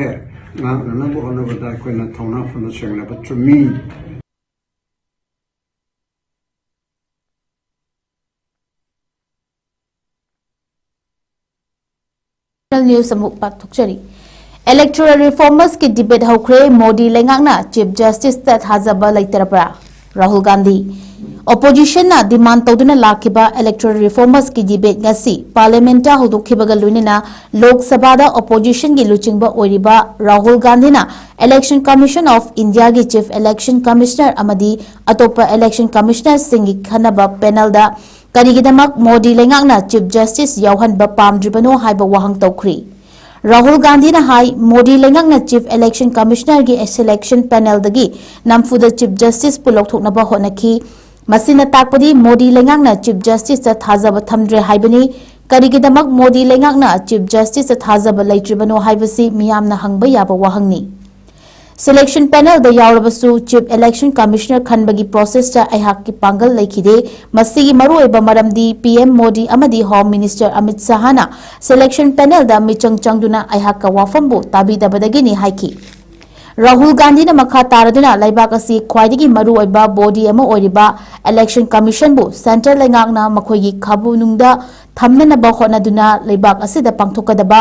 ꯉꯥꯛꯅꯅꯕ ꯍꯣꯠꯅꯕꯗ ꯑꯩꯈꯣꯏꯅ ꯊꯧꯅꯥ ꯐꯅ ꯆꯦꯡꯅꯕ ꯆꯨꯝꯃꯤ꯫ ꯅ꯭ꯌꯨꯁ ꯑꯃꯨꯛ ꯄꯥꯛꯊꯣꯛꯆꯔꯤ꯫ ꯏꯂꯦꯛꯇꯣꯔꯦꯜ ꯔꯤꯐꯣꯔꯃꯔꯁꯀꯤ ꯗꯤꯕꯦꯠ ꯍꯧꯈ꯭ꯔꯦ꯫ ꯃꯣꯗꯤ ꯂꯩꯉꯥꯛꯅ ꯆꯤꯐ ꯖꯁꯇꯤꯁꯇ ꯊꯥꯖꯕ ꯂꯩꯇꯔꯕ꯭ꯔꯥ? ꯔꯥꯍꯨꯜ ꯒꯥꯟꯙꯤ꯫ ꯑꯣꯄꯣꯖꯤꯁꯟꯅ ꯗꯤꯃꯥꯟ ꯇꯧꯗꯨꯅ ꯂꯥꯛꯈꯤꯕ ꯏꯂꯦꯛꯇꯣꯔꯦꯜ ꯔꯤꯐꯣꯔꯃꯔꯁꯀꯤ ꯗꯤꯕꯦꯠ ꯉꯁꯤ ꯄꯥꯔꯂꯤꯌꯥꯃꯦꯟꯠꯇ ꯍꯧꯗꯣꯛꯈꯤꯕꯒ ꯂꯣꯏꯅꯅ ꯂꯣꯛ ꯁꯚꯥꯗ ꯑꯣꯄꯣꯖꯤꯁꯟꯒꯤ ꯂꯨꯆꯤꯡꯕ ꯑꯣꯏꯔꯤꯕ ꯔꯥꯍꯨꯜ ꯒꯥꯟꯙꯤꯅ ꯏꯂꯦꯛꯁꯟ ꯀꯃꯤꯁꯟ ꯑꯣꯐ ꯏꯟꯗꯤꯌꯥꯒꯤ ꯆꯤꯐ ꯏꯂꯦꯛꯁꯟ ꯀꯃꯤꯁꯅꯔ ꯑꯃꯗꯤ ꯑꯇꯣꯞꯄ ꯏꯂꯦꯛꯁꯟ ꯀꯃꯤꯁꯅꯔꯁꯤꯡꯒꯤ ꯈꯟꯅꯕ ꯄꯦꯅꯦꯜꯗ ꯀꯔꯤꯒꯤꯗꯃꯛ ꯃꯣꯗꯤ ꯂꯩꯉꯥꯛꯅ ꯆꯤꯐ ꯖꯁꯇꯤꯁ ꯌꯥꯎꯍꯟꯕ ꯄꯥꯝꯗ꯭ꯔꯤꯕꯅꯣ ꯍꯥꯏꯕ ꯋꯥꯍꯪ ꯇꯧꯈ꯭ꯔꯤ꯫ ꯔꯥꯍꯨꯜ ꯒꯥꯟꯙꯤꯅ ꯍꯥꯏ, ꯃꯣꯗꯤ ꯂꯩꯉꯥꯛꯅ ꯆꯤꯐ ꯏꯂꯦꯛꯁꯟ ꯀꯃꯤꯁꯅꯔꯒꯤ ꯁꯦꯂꯦꯛꯁꯟ ꯄꯦꯅꯦꯜꯗꯒꯤ ꯅꯝꯐꯨꯗ ꯆꯤꯐ ꯖꯁꯇꯤꯁꯄꯨ ꯂꯧꯊꯣꯛꯅꯕ ꯍꯣꯠꯅꯈꯤ꯫ ꯃꯁꯤꯅ ꯇꯥꯛꯄꯗꯤ ꯃꯣꯗꯤ ꯂꯩꯉꯥꯛꯅ ꯆꯤꯐ ꯖꯁꯇꯤꯁꯇ ꯊꯥꯖꯕ ꯊꯝꯗ꯭ꯔꯦ ꯍꯥꯏꯕꯅꯤ꯫ ꯀꯔꯤꯒꯤꯗꯃꯛ ꯃꯣꯗꯤ ꯂꯩꯉꯥꯛꯅ ꯆꯤꯐ ꯖꯁꯇꯤꯁꯇ ꯊꯥꯖꯕ ꯂꯩꯇ꯭ꯔꯤꯕꯅꯣ ꯍꯥꯏꯕꯁꯤ ꯃꯤꯌꯥꯝꯅ ꯍꯪꯕ ꯌꯥꯕ ꯋꯥꯍꯪꯅꯤ꯫ ꯁꯦꯂꯦꯛꯁꯟ ꯄꯦꯅꯦꯜꯗ ꯌꯥꯎꯔꯕꯁꯨ ꯆꯤꯐ ꯏꯂꯦꯛꯁꯟ ꯀꯃꯤꯁꯅꯔ ꯈꯟꯕꯒꯤ ꯄ꯭ꯔꯣꯁꯦꯁꯇ ꯑꯩꯍꯥꯛꯀꯤ ꯄꯥꯡꯒꯜ ꯂꯩꯈꯤꯗꯦ꯫ ꯃꯁꯤꯒꯤ ꯃꯔꯨꯑꯣꯏꯕ ꯃꯔꯝꯗꯤ ꯄꯤ ꯑꯦꯝ ꯃꯣꯗꯤ ꯑꯃꯗꯤ ꯍꯣꯝ ꯃꯤꯅꯤꯁꯇꯔ ꯑꯃꯤꯠ ꯁꯍꯥꯅ ꯁꯦꯂꯦꯛꯁꯟ ꯄꯦꯅꯦꯜꯗ ꯃꯤꯆꯪ ꯆꯪꯗꯨꯅ ꯑꯩꯍꯥꯛꯀ ꯋꯥꯐꯝꯕꯨ ꯇꯥꯕꯤꯗꯕꯗꯒꯤꯅꯤ ꯍꯥꯏꯈꯤ꯫ ꯔꯥꯍꯨꯜ ꯒꯥꯟꯙꯤꯅ ꯃꯈꯥ ꯇꯥꯔꯗꯨꯅ ꯂꯩꯕꯥꯛ ꯑꯁꯤ ꯈ꯭ꯋꯥꯏꯗꯒꯤ ꯃꯔꯨꯑꯣꯏꯕ ꯕꯣꯗꯤ ꯑꯃ ꯑꯣꯏꯔꯤꯕ ꯏꯂꯦꯛꯁꯟ ꯀꯃꯤꯁꯟꯕꯨ ꯁꯦꯟꯇ꯭ꯔꯦꯜ ꯂꯩꯉꯥꯛꯅ ꯃꯈꯣꯏꯒꯤ ꯈꯥꯕꯨꯅꯨꯡꯗ ꯊꯝꯅꯅꯕ ꯍꯣꯠꯅꯗꯨꯅ ꯂꯩꯕꯥꯛ ꯑꯁꯤꯗ ꯄꯥꯡꯊꯣꯛꯀꯗꯕ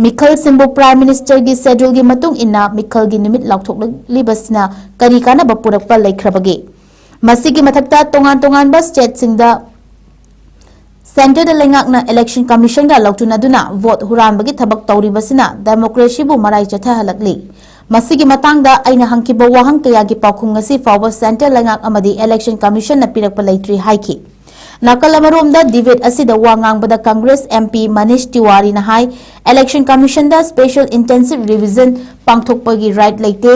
ꯃꯤꯈꯜꯁꯤꯡꯕꯨ ꯄ꯭ꯔꯥꯏꯝ ꯃꯤꯅꯤꯁꯇꯔꯒꯤ ꯁꯦꯗ꯭ꯌꯨꯜꯒꯤ ꯃꯇꯨꯡ ꯏꯟꯅ ꯃꯤꯈꯜꯒꯤ ꯅꯨꯃꯤꯠ ꯂꯥꯎꯊꯣꯛꯂꯤꯕꯁꯤꯅ ꯀꯔꯤ ꯀꯥꯟꯅꯕ ꯄꯨꯔꯛꯄ ꯂꯩꯈ꯭ꯔꯕꯒꯦ? ꯃꯁꯤꯒꯤ ꯃꯊꯛꯇ ꯇꯣꯉꯥꯟ ꯇꯣꯉꯥꯟꯕ ꯁ꯭ꯇꯦꯠꯁꯤꯡꯗ ꯁꯦꯟꯇꯔꯗ ꯂꯩꯉꯥꯛꯅ ꯏꯂꯦꯛꯁꯟ ꯀꯃꯤꯁꯟꯒ ꯂꯧꯆꯨꯅꯗꯨꯅ ꯚꯣꯠ ꯍꯨꯔꯥꯟꯕꯒꯤ ꯊꯕꯛ ꯇꯧꯔꯤꯕꯁꯤꯅ ꯗꯦꯃꯣꯀ꯭ꯔꯦꯁꯤꯕꯨ ꯃꯔꯥꯏ ꯆꯠꯊꯍꯜꯂꯛꯂꯤ꯫ ꯃꯁꯤꯒꯤ ꯃꯇꯥꯡꯗ ꯑꯩꯅ ꯍꯪꯈꯤꯕ ꯋꯥꯍꯪ ꯀꯌꯥꯒꯤ ꯄꯥꯎꯈꯨꯝ ꯉꯁꯤ ꯐꯥꯎꯕ ꯁꯦꯟꯇꯔ ꯂꯩꯉꯥꯛ ꯑꯃꯗꯤ ꯏꯂꯦꯛꯁꯟ ꯀꯃꯤꯁꯟꯅ ꯄꯤꯔꯛꯄ ꯂꯩꯇ꯭ꯔꯤ ꯍꯥꯏꯈꯤ꯫ ꯅꯥꯀꯜ ꯑꯃꯔꯣꯝꯗ ꯗꯤꯕꯦꯠ ꯑꯁꯤꯗ ꯋꯥ ꯉꯥꯡꯕꯗ ꯀꯪꯒ꯭ꯔꯦꯁ ꯑꯦꯝ ꯄꯤ ꯃꯅꯤꯁ ꯇꯤꯋꯥꯔꯤꯅ ꯍꯥꯏ, ꯏꯂꯦꯛꯁꯟ ꯀꯃꯤꯁꯟꯗ ꯁ꯭ꯄꯦꯁꯦꯜ ꯏꯟꯇꯦꯟꯁꯤꯚ ꯔꯤꯚꯤꯖꯟ ꯄꯥꯡꯊꯣꯛꯄꯒꯤ ꯔꯥꯏꯠ ꯂꯩꯇꯦ꯫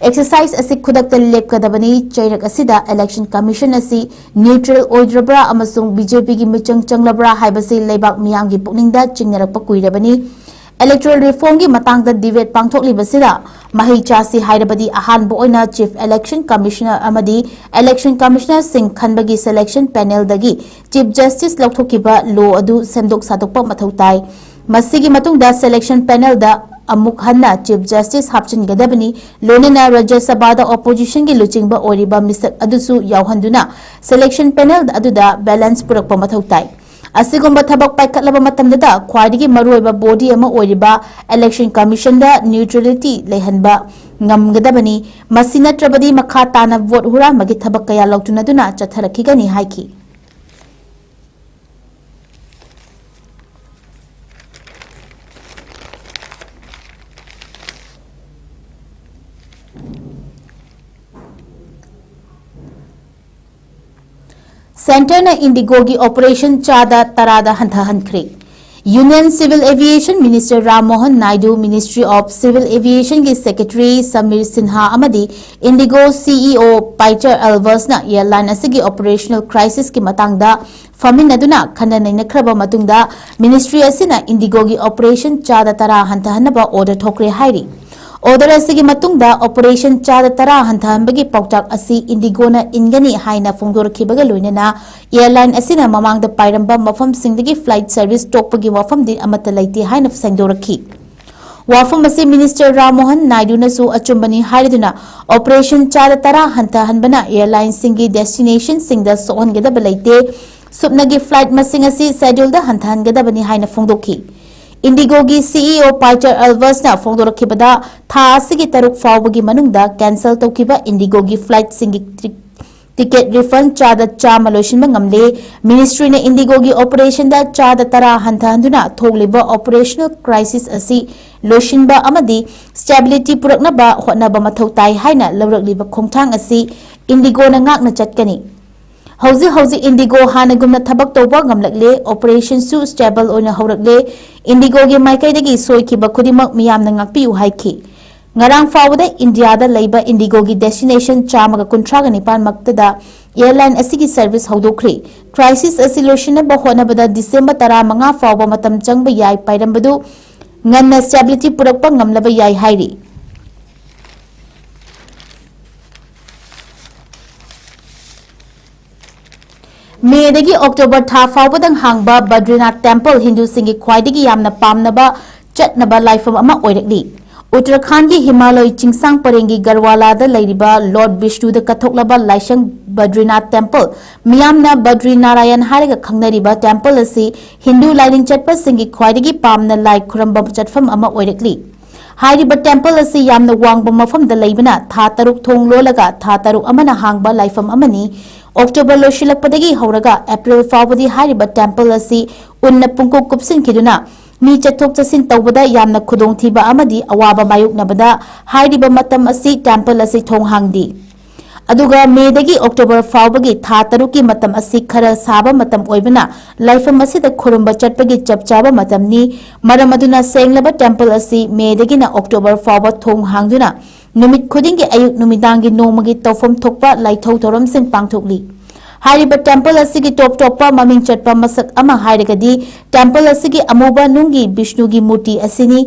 ꯑꯦꯛꯁꯔꯁꯥꯏꯖ ꯑꯁꯤ ꯈꯨꯗꯛꯇ ꯂꯦꯞꯀꯗꯕꯅꯤ꯫ ꯆꯩꯔꯛ ꯑꯁꯤꯗ ꯏꯂꯦꯛꯁꯟ ꯀꯃꯤꯁꯟ ꯑꯁꯤ ꯅ꯭ꯌꯨꯇ꯭ꯔꯦꯜ ꯑꯣꯏꯗ꯭ꯔꯕ꯭ꯔꯥ ꯑꯃꯁꯨꯡ ꯕꯤ ꯖꯦ ꯄꯤꯒꯤ ꯃꯤꯆꯪ ꯆꯪꯂꯕ꯭ꯔꯥ ꯍꯥꯏꯕꯁꯤ ꯂꯩꯕꯥꯛ ꯃꯤꯌꯥꯝꯒꯤ ꯄꯨꯛꯅꯤꯡꯗ ꯆꯤꯡꯅꯔꯛꯄ ꯀꯨꯏꯔꯕꯅꯤ꯫ Electoral reformꯒꯤ ꯃꯇꯥꯡꯗ debate ꯄꯥꯡꯊꯣꯛꯂꯤꯕꯁꯤꯗ ꯃꯍꯩ ꯆꯥꯁꯤ ꯍꯥꯏꯔꯕꯗꯤ ꯑꯍꯥꯟꯕ ꯑꯣꯏꯅ Chief Election Commissioner ꯑꯃꯗꯤ Election Commissionerꯁꯤꯡ ꯈꯟꯕꯒꯤ selection panelꯗꯒꯤ Chief Justice ꯂꯧꯊꯣꯛꯈꯤꯕ law ꯑꯗꯨ ꯁꯦꯝꯗꯣꯛ ꯁꯥꯗꯣꯛꯄ ꯃꯊꯧ ꯇꯥꯏ꯫ ꯃꯁꯤꯒꯤ ꯃꯇꯨꯡꯗ selection panelꯗ ꯑꯃꯨꯛ ꯍꯟꯅ Chief Justice ꯍꯥꯞꯆꯤꯟꯒꯗꯕꯅꯤ꯫ ꯂꯣꯏꯅꯅ Rajya Sabhaꯗ oppositionꯒꯤ ꯂꯨꯆꯤꯡꯕ ꯑꯣꯏꯔꯤꯕ ꯃꯤꯁꯛ ꯑꯗꯨꯁꯨ ꯌꯥꯎꯍꯟꯗꯨꯅ selection panel ꯑꯗꯨꯗ balance ꯄꯨꯔꯛꯄ ꯃꯊꯧ ꯇꯥꯏ꯫ ꯑꯁꯤꯒꯨꯝꯕ ꯊꯕꯛ ꯄꯥꯏꯈꯠꯂꯕ ꯃꯇꯝꯗꯗ ꯈ꯭ꯋꯥꯏꯗꯒꯤ ꯃꯔꯨꯑꯣꯏꯕ body ꯑꯃ ꯑꯣꯏꯔꯤꯕ Election Commissionꯗ neutrality ꯂꯩꯍꯟꯕ ꯉꯝꯒꯗꯕꯅꯤ꯫ ꯃꯁꯤ ꯅꯠꯇ꯭ꯔꯕꯗꯤ ꯃꯈꯥ ꯇꯥꯅ vote ꯍꯨꯔꯥꯟꯕꯒꯤ ꯊꯕꯛ ꯀꯌꯥ ꯂꯧꯊꯨꯅꯗꯨꯅ ꯆꯠꯊꯔꯛꯈꯤꯒꯅꯤ ꯍꯥꯏꯈꯤ꯫ Centreꯅ IndiGoꯒꯤ operation ꯆꯥꯗ ꯇꯔꯥꯗ ꯍꯟꯊꯍꯟꯈ꯭ꯔꯦ꯫ Union Civil Aviation Minister Ram Mohan Naidu, Ministry of Civil Aviationꯒꯤ Secretary Sameer Sinha ꯑꯃꯗꯤ IndiGo CEO Pieter Elwersꯅ airline ꯑꯁꯤꯒꯤ operational crisisꯀꯤ ꯃꯇꯥꯡꯗ ꯐꯝꯃꯤꯟꯅꯗꯨꯅ ꯈꯟꯅ ꯅꯩꯅꯈ꯭ꯔꯕ ꯃꯇꯨꯡꯗ ministry ꯑꯁꯤꯅ IndiGoꯒꯤ operation ꯆꯥꯗ ꯇꯔꯥ ꯍꯟꯊꯍꯟꯅꯕ order ꯊꯣꯛꯈ꯭ꯔꯦ ꯍꯥꯏꯔꯤ꯫ Order ꯑꯁꯤꯒꯤ ꯃꯇꯨꯡꯗ operation ꯆꯥꯗ ꯇꯔꯥ ꯍꯟꯊꯍꯟꯕꯒꯤ ꯄꯥꯎꯇꯥꯛ ꯑꯁꯤ IndiGoꯅ ꯏꯟꯒꯅꯤ ꯍꯥꯏꯅ ꯐꯣꯡꯗꯣꯔꯛꯈꯤꯕꯒ ꯂꯣꯏꯅꯅ airline ꯑꯁꯤꯅ ꯃꯃꯥꯡꯗ ꯄꯥꯏꯔꯝꯕ ꯃꯐꯝꯁꯤꯡꯗꯒꯤ flight service ꯇꯣꯛꯄꯒꯤ ꯋꯥꯐꯝꯗꯤ ꯑꯃꯠꯇ ꯂꯩꯇꯦ ꯍꯥꯏꯅ ꯐꯣꯡꯗꯣꯔꯛꯈꯤ꯫ ꯋꯥꯐꯝ ꯑꯁꯤ Minister Ram Mohan Naiduꯅꯁꯨ ꯑꯆꯨꯝꯕꯅꯤ ꯍꯥꯏꯔꯗꯨꯅ operation ꯆꯥꯗ ꯇꯔꯥ ꯍꯟꯊꯍꯟꯕꯅ airlineꯁꯤꯡꯒꯤ destinationꯁꯤꯡꯗ ꯁꯣꯛꯍꯟꯒꯗꯕ ꯂꯩꯇꯦ꯫ ꯁꯨꯞꯅꯒꯤ flight ꯃꯁꯤꯡ ꯑꯁꯤ scheduleꯗ ꯍꯟꯊꯍꯟꯒꯗꯕꯅꯤ ꯍꯥꯏꯅ ꯐꯣꯡꯗꯣꯛꯈꯤ꯫ IndiGoꯒꯤ CEO Pieter Elwersꯅ ꯐꯣꯡꯗꯣꯔꯛꯈꯤꯕꯗ ꯊꯥ ꯑꯁꯤꯒꯤ ꯇꯔꯨꯛ ꯐꯥꯎꯕꯒꯤ ꯃꯅꯨꯡꯗ cancel ꯇꯧꯈꯤꯕ IndiGoꯒꯤ flightꯁꯤꯡꯒꯤ tri-, ticket refund ꯆꯥꯗ ꯆꯥꯝꯃ ꯂꯣꯏꯁꯤꯟꯕ ꯉꯝꯂꯦ꯫ Ministryꯅ IndiGoꯒꯤ operationꯗ ꯆꯥꯗ ꯇꯔꯥ ꯍꯟꯊꯍꯟꯗꯨꯅ ꯊꯣꯛꯂꯤꯕ operational crisis ꯑꯁꯤ ꯂꯣꯏꯁꯤꯟꯕ ꯑꯃꯗꯤ stability ꯄꯨꯔꯛꯅꯕ ꯍꯣꯠꯅꯕ ꯃꯊꯧ ꯇꯥꯏ ꯍꯥꯏꯅ ꯂꯧꯔꯛꯂꯤꯕ ꯈꯣꯡꯊꯥꯡ ꯑꯁꯤ IndiGoꯅ ꯉꯥꯛꯅ ꯆꯠꯀꯅꯤ꯫ ꯍꯧꯖꯤꯛ ꯍꯧꯖꯤꯛ IndiGo ꯍꯥꯟꯅꯒꯨꯝꯅ ꯊꯕꯛ ꯇꯧꯕ ꯉꯝꯂꯛꯂꯦ, operationꯁꯨ stable ꯑꯣꯏꯅ ꯍꯧꯔꯛꯂꯦ꯫ IndiGoꯒꯤ ꯃꯥꯏꯀꯩꯗꯒꯤ ꯁꯣꯏꯈꯤꯕ ꯈꯨꯗꯤꯡꯃꯛ ꯃꯤꯌꯥꯝꯅ ꯉꯥꯛꯄꯤꯌꯨ ꯍꯥꯏꯈꯤ꯫ ꯉꯔꯥꯡ ꯐꯥꯎꯕꯗ ꯏꯟꯗꯤꯌꯥꯗ ꯂꯩꯕ IndiGoꯒꯤ destination ꯆꯥꯝꯃꯒ ꯀꯨꯟꯊ꯭ꯔꯥꯒ ꯅꯤꯄꯥꯟ ꯃꯛꯇꯗ airline ꯑꯁꯤꯒꯤ service ꯍꯧꯗꯣꯛꯈ꯭ꯔꯦ꯫ Crisis ꯑꯁꯤ ꯂꯣꯏꯁꯤꯟꯅꯕ ꯍꯣꯠꯅꯕꯗ December ꯇꯔꯥꯃꯉꯥ ꯐꯥꯎꯕ ꯃꯇꯝ ꯆꯪꯕ ꯌꯥꯏ ꯄꯥꯏꯔꯝꯕꯗꯨ ꯉꯟꯅ stability ꯄꯨꯔꯛꯄ ꯉꯝꯂꯕ ꯌꯥꯏ ꯍꯥꯏꯔꯤ꯫ ꯃꯦꯗꯒꯤ ꯑꯣꯛꯇꯣꯕꯔ ꯊꯥ ꯐꯥꯎꯕꯗꯪ ꯍꯥꯡꯕ ꯕꯗ꯭ꯔꯤꯅꯥꯊ ꯇꯦꯝꯄꯜ ꯍꯤꯟꯗꯨꯁꯤꯡꯒꯤ ꯈ꯭ꯋꯥꯏꯗꯒꯤ ꯌꯥꯝꯅ ꯄꯥꯝꯅꯕ ꯆꯠꯅꯕ ꯂꯥꯏꯐꯝ ꯑꯃ ꯑꯣꯏꯔꯛꯂꯤ꯫ ꯎꯠꯇꯔꯈꯥꯟꯒꯤ ꯍꯤꯃꯥꯂꯣꯏ ꯆꯤꯡꯁꯥꯡ ꯄꯔꯦꯡꯒꯤ ꯒꯔꯋꯥꯂꯥꯗ ꯂꯩꯔꯤꯕ ꯂꯣꯔꯗ ꯕꯤꯁꯅꯨꯗ ꯀꯠꯊꯣꯛꯂꯕ ꯂꯥꯏꯁꯪ ꯕꯗ꯭ꯔꯤꯅꯥꯊ ꯇꯦꯝꯄꯜ, ꯃꯤꯌꯥꯝꯅ ꯕꯗ꯭ꯔꯤꯅꯥꯔꯥꯌꯟ ꯍꯥꯏꯔꯒ ꯈꯪꯅꯔꯤꯕ ꯇꯦꯝꯄꯜ ꯑꯁꯤ ꯍꯤꯟꯗꯨ ꯂꯥꯏꯅꯤꯡ ꯆꯠꯄꯁꯤꯡꯒꯤ ꯈ꯭ꯋꯥꯏꯗꯒꯤ ꯄꯥꯝꯅ ꯂꯥꯏ ꯈꯨꯔꯝꯕ ꯆꯠꯐꯝ ꯑꯃ ꯑꯣꯏꯔꯛꯂꯤ꯫ ꯍꯥꯏꯔꯤꯕ ꯇꯦꯝꯄꯜ ꯑꯁꯤ ꯌꯥꯝꯅ ꯋꯥꯡꯕ ꯃꯐꯝꯗ ꯂꯩꯕꯅ ꯊꯥ ꯇꯔꯨꯛ ꯊꯣꯡ ꯂꯣꯜꯂꯒ ꯊꯥ ꯇꯔꯨꯛ ꯑꯃꯅ ꯍꯥꯡꯕ ꯂꯥꯏꯐꯝ ꯑꯃꯅꯤ꯫ ꯑꯣꯛꯇꯣꯕꯔ ꯂꯣꯏꯁꯤꯜꯂꯛꯄꯗꯒꯤ ꯍꯧꯔꯒ ꯑꯦꯄ꯭ꯔꯤꯜ ꯐꯥꯎꯕꯗꯤ ꯍꯥꯏꯔꯤꯕ ꯇꯦꯝꯄꯜ ꯑꯁꯤ ꯎꯟꯅ ꯄꯨꯡꯀꯨꯞ ꯀꯨꯞꯁꯤꯟꯈꯤꯗꯨꯅ ꯃꯤ ꯆꯠꯊꯣꯛ ꯆꯠꯁꯤꯟ ꯇꯧꯕꯗ ꯌꯥꯝꯅ ꯈꯨꯗꯣꯡꯊꯤꯕ ꯑꯃꯗꯤ ꯑꯋꯥꯕ ꯃꯥꯌꯣꯛꯅꯕꯗ ꯍꯥꯏꯔꯤꯕ ꯃꯇꯝ ꯑꯁꯤ ꯇꯦꯝꯄꯜ ꯑꯁꯤ ꯊꯣꯡ ꯍꯥꯡꯗꯦ꯫ ꯑꯗꯨꯒ ꯃꯦꯗꯒꯤ ꯑꯣꯛꯇꯣꯕꯔ ꯐꯥꯎꯕꯒꯤ ꯊꯥ ꯇꯔꯨꯛꯀꯤ ꯃꯇꯝ ꯑꯁꯤ ꯈꯔ ꯁꯥꯕ ꯃꯇꯝ ꯑꯣꯏꯕꯅ ꯂꯥꯏꯐꯝ ꯑꯁꯤꯗ ꯈꯨꯔꯨꯝꯕ ꯆꯠꯄꯒꯤ ꯆꯞ ꯆꯥꯕ ꯃꯇꯝꯅꯤ꯫ ꯃꯔꯝ ꯑꯗꯨꯅ ꯁꯦꯡꯂꯕ ꯇꯦꯝꯄꯜ ꯑꯁꯤ ꯃꯦꯗꯒꯤꯅ ꯑꯣꯛꯇꯣꯕꯔ ꯐꯥꯎꯕ ꯊꯣꯡ ꯍꯥꯡꯗꯨꯅ ꯅꯨꯃꯤꯠ ꯈꯨꯗꯤꯡꯒꯤ ꯑꯌꯨꯛ ꯅꯨꯃꯤꯗꯥꯡꯒꯤ ꯅꯣꯡꯃꯒꯤ ꯇꯧꯐꯝ ꯊꯣꯛꯄ ꯂꯥꯏꯊꯧ ꯊꯧꯔꯝꯁꯤꯡ ꯄꯥꯡꯊꯣꯛꯂꯤ꯫ ꯍꯥꯏꯔꯤꯕ ꯇꯦꯝꯄꯜ ꯑꯁꯤꯒꯤ ꯇꯣꯞ ꯇꯣꯞꯄ ꯃꯃꯤꯡ ꯆꯠꯄ ꯃꯁꯛ ꯑꯃ ꯍꯥꯏꯔꯒꯗꯤ ꯇꯦꯝꯄꯜ ꯑꯁꯤꯒꯤ ꯑꯃꯨꯕ ꯅꯨꯡꯒꯤ ꯕꯤꯁꯅꯨꯒꯤ ꯃꯨꯔꯇꯤ ꯑꯁꯤꯅꯤ꯫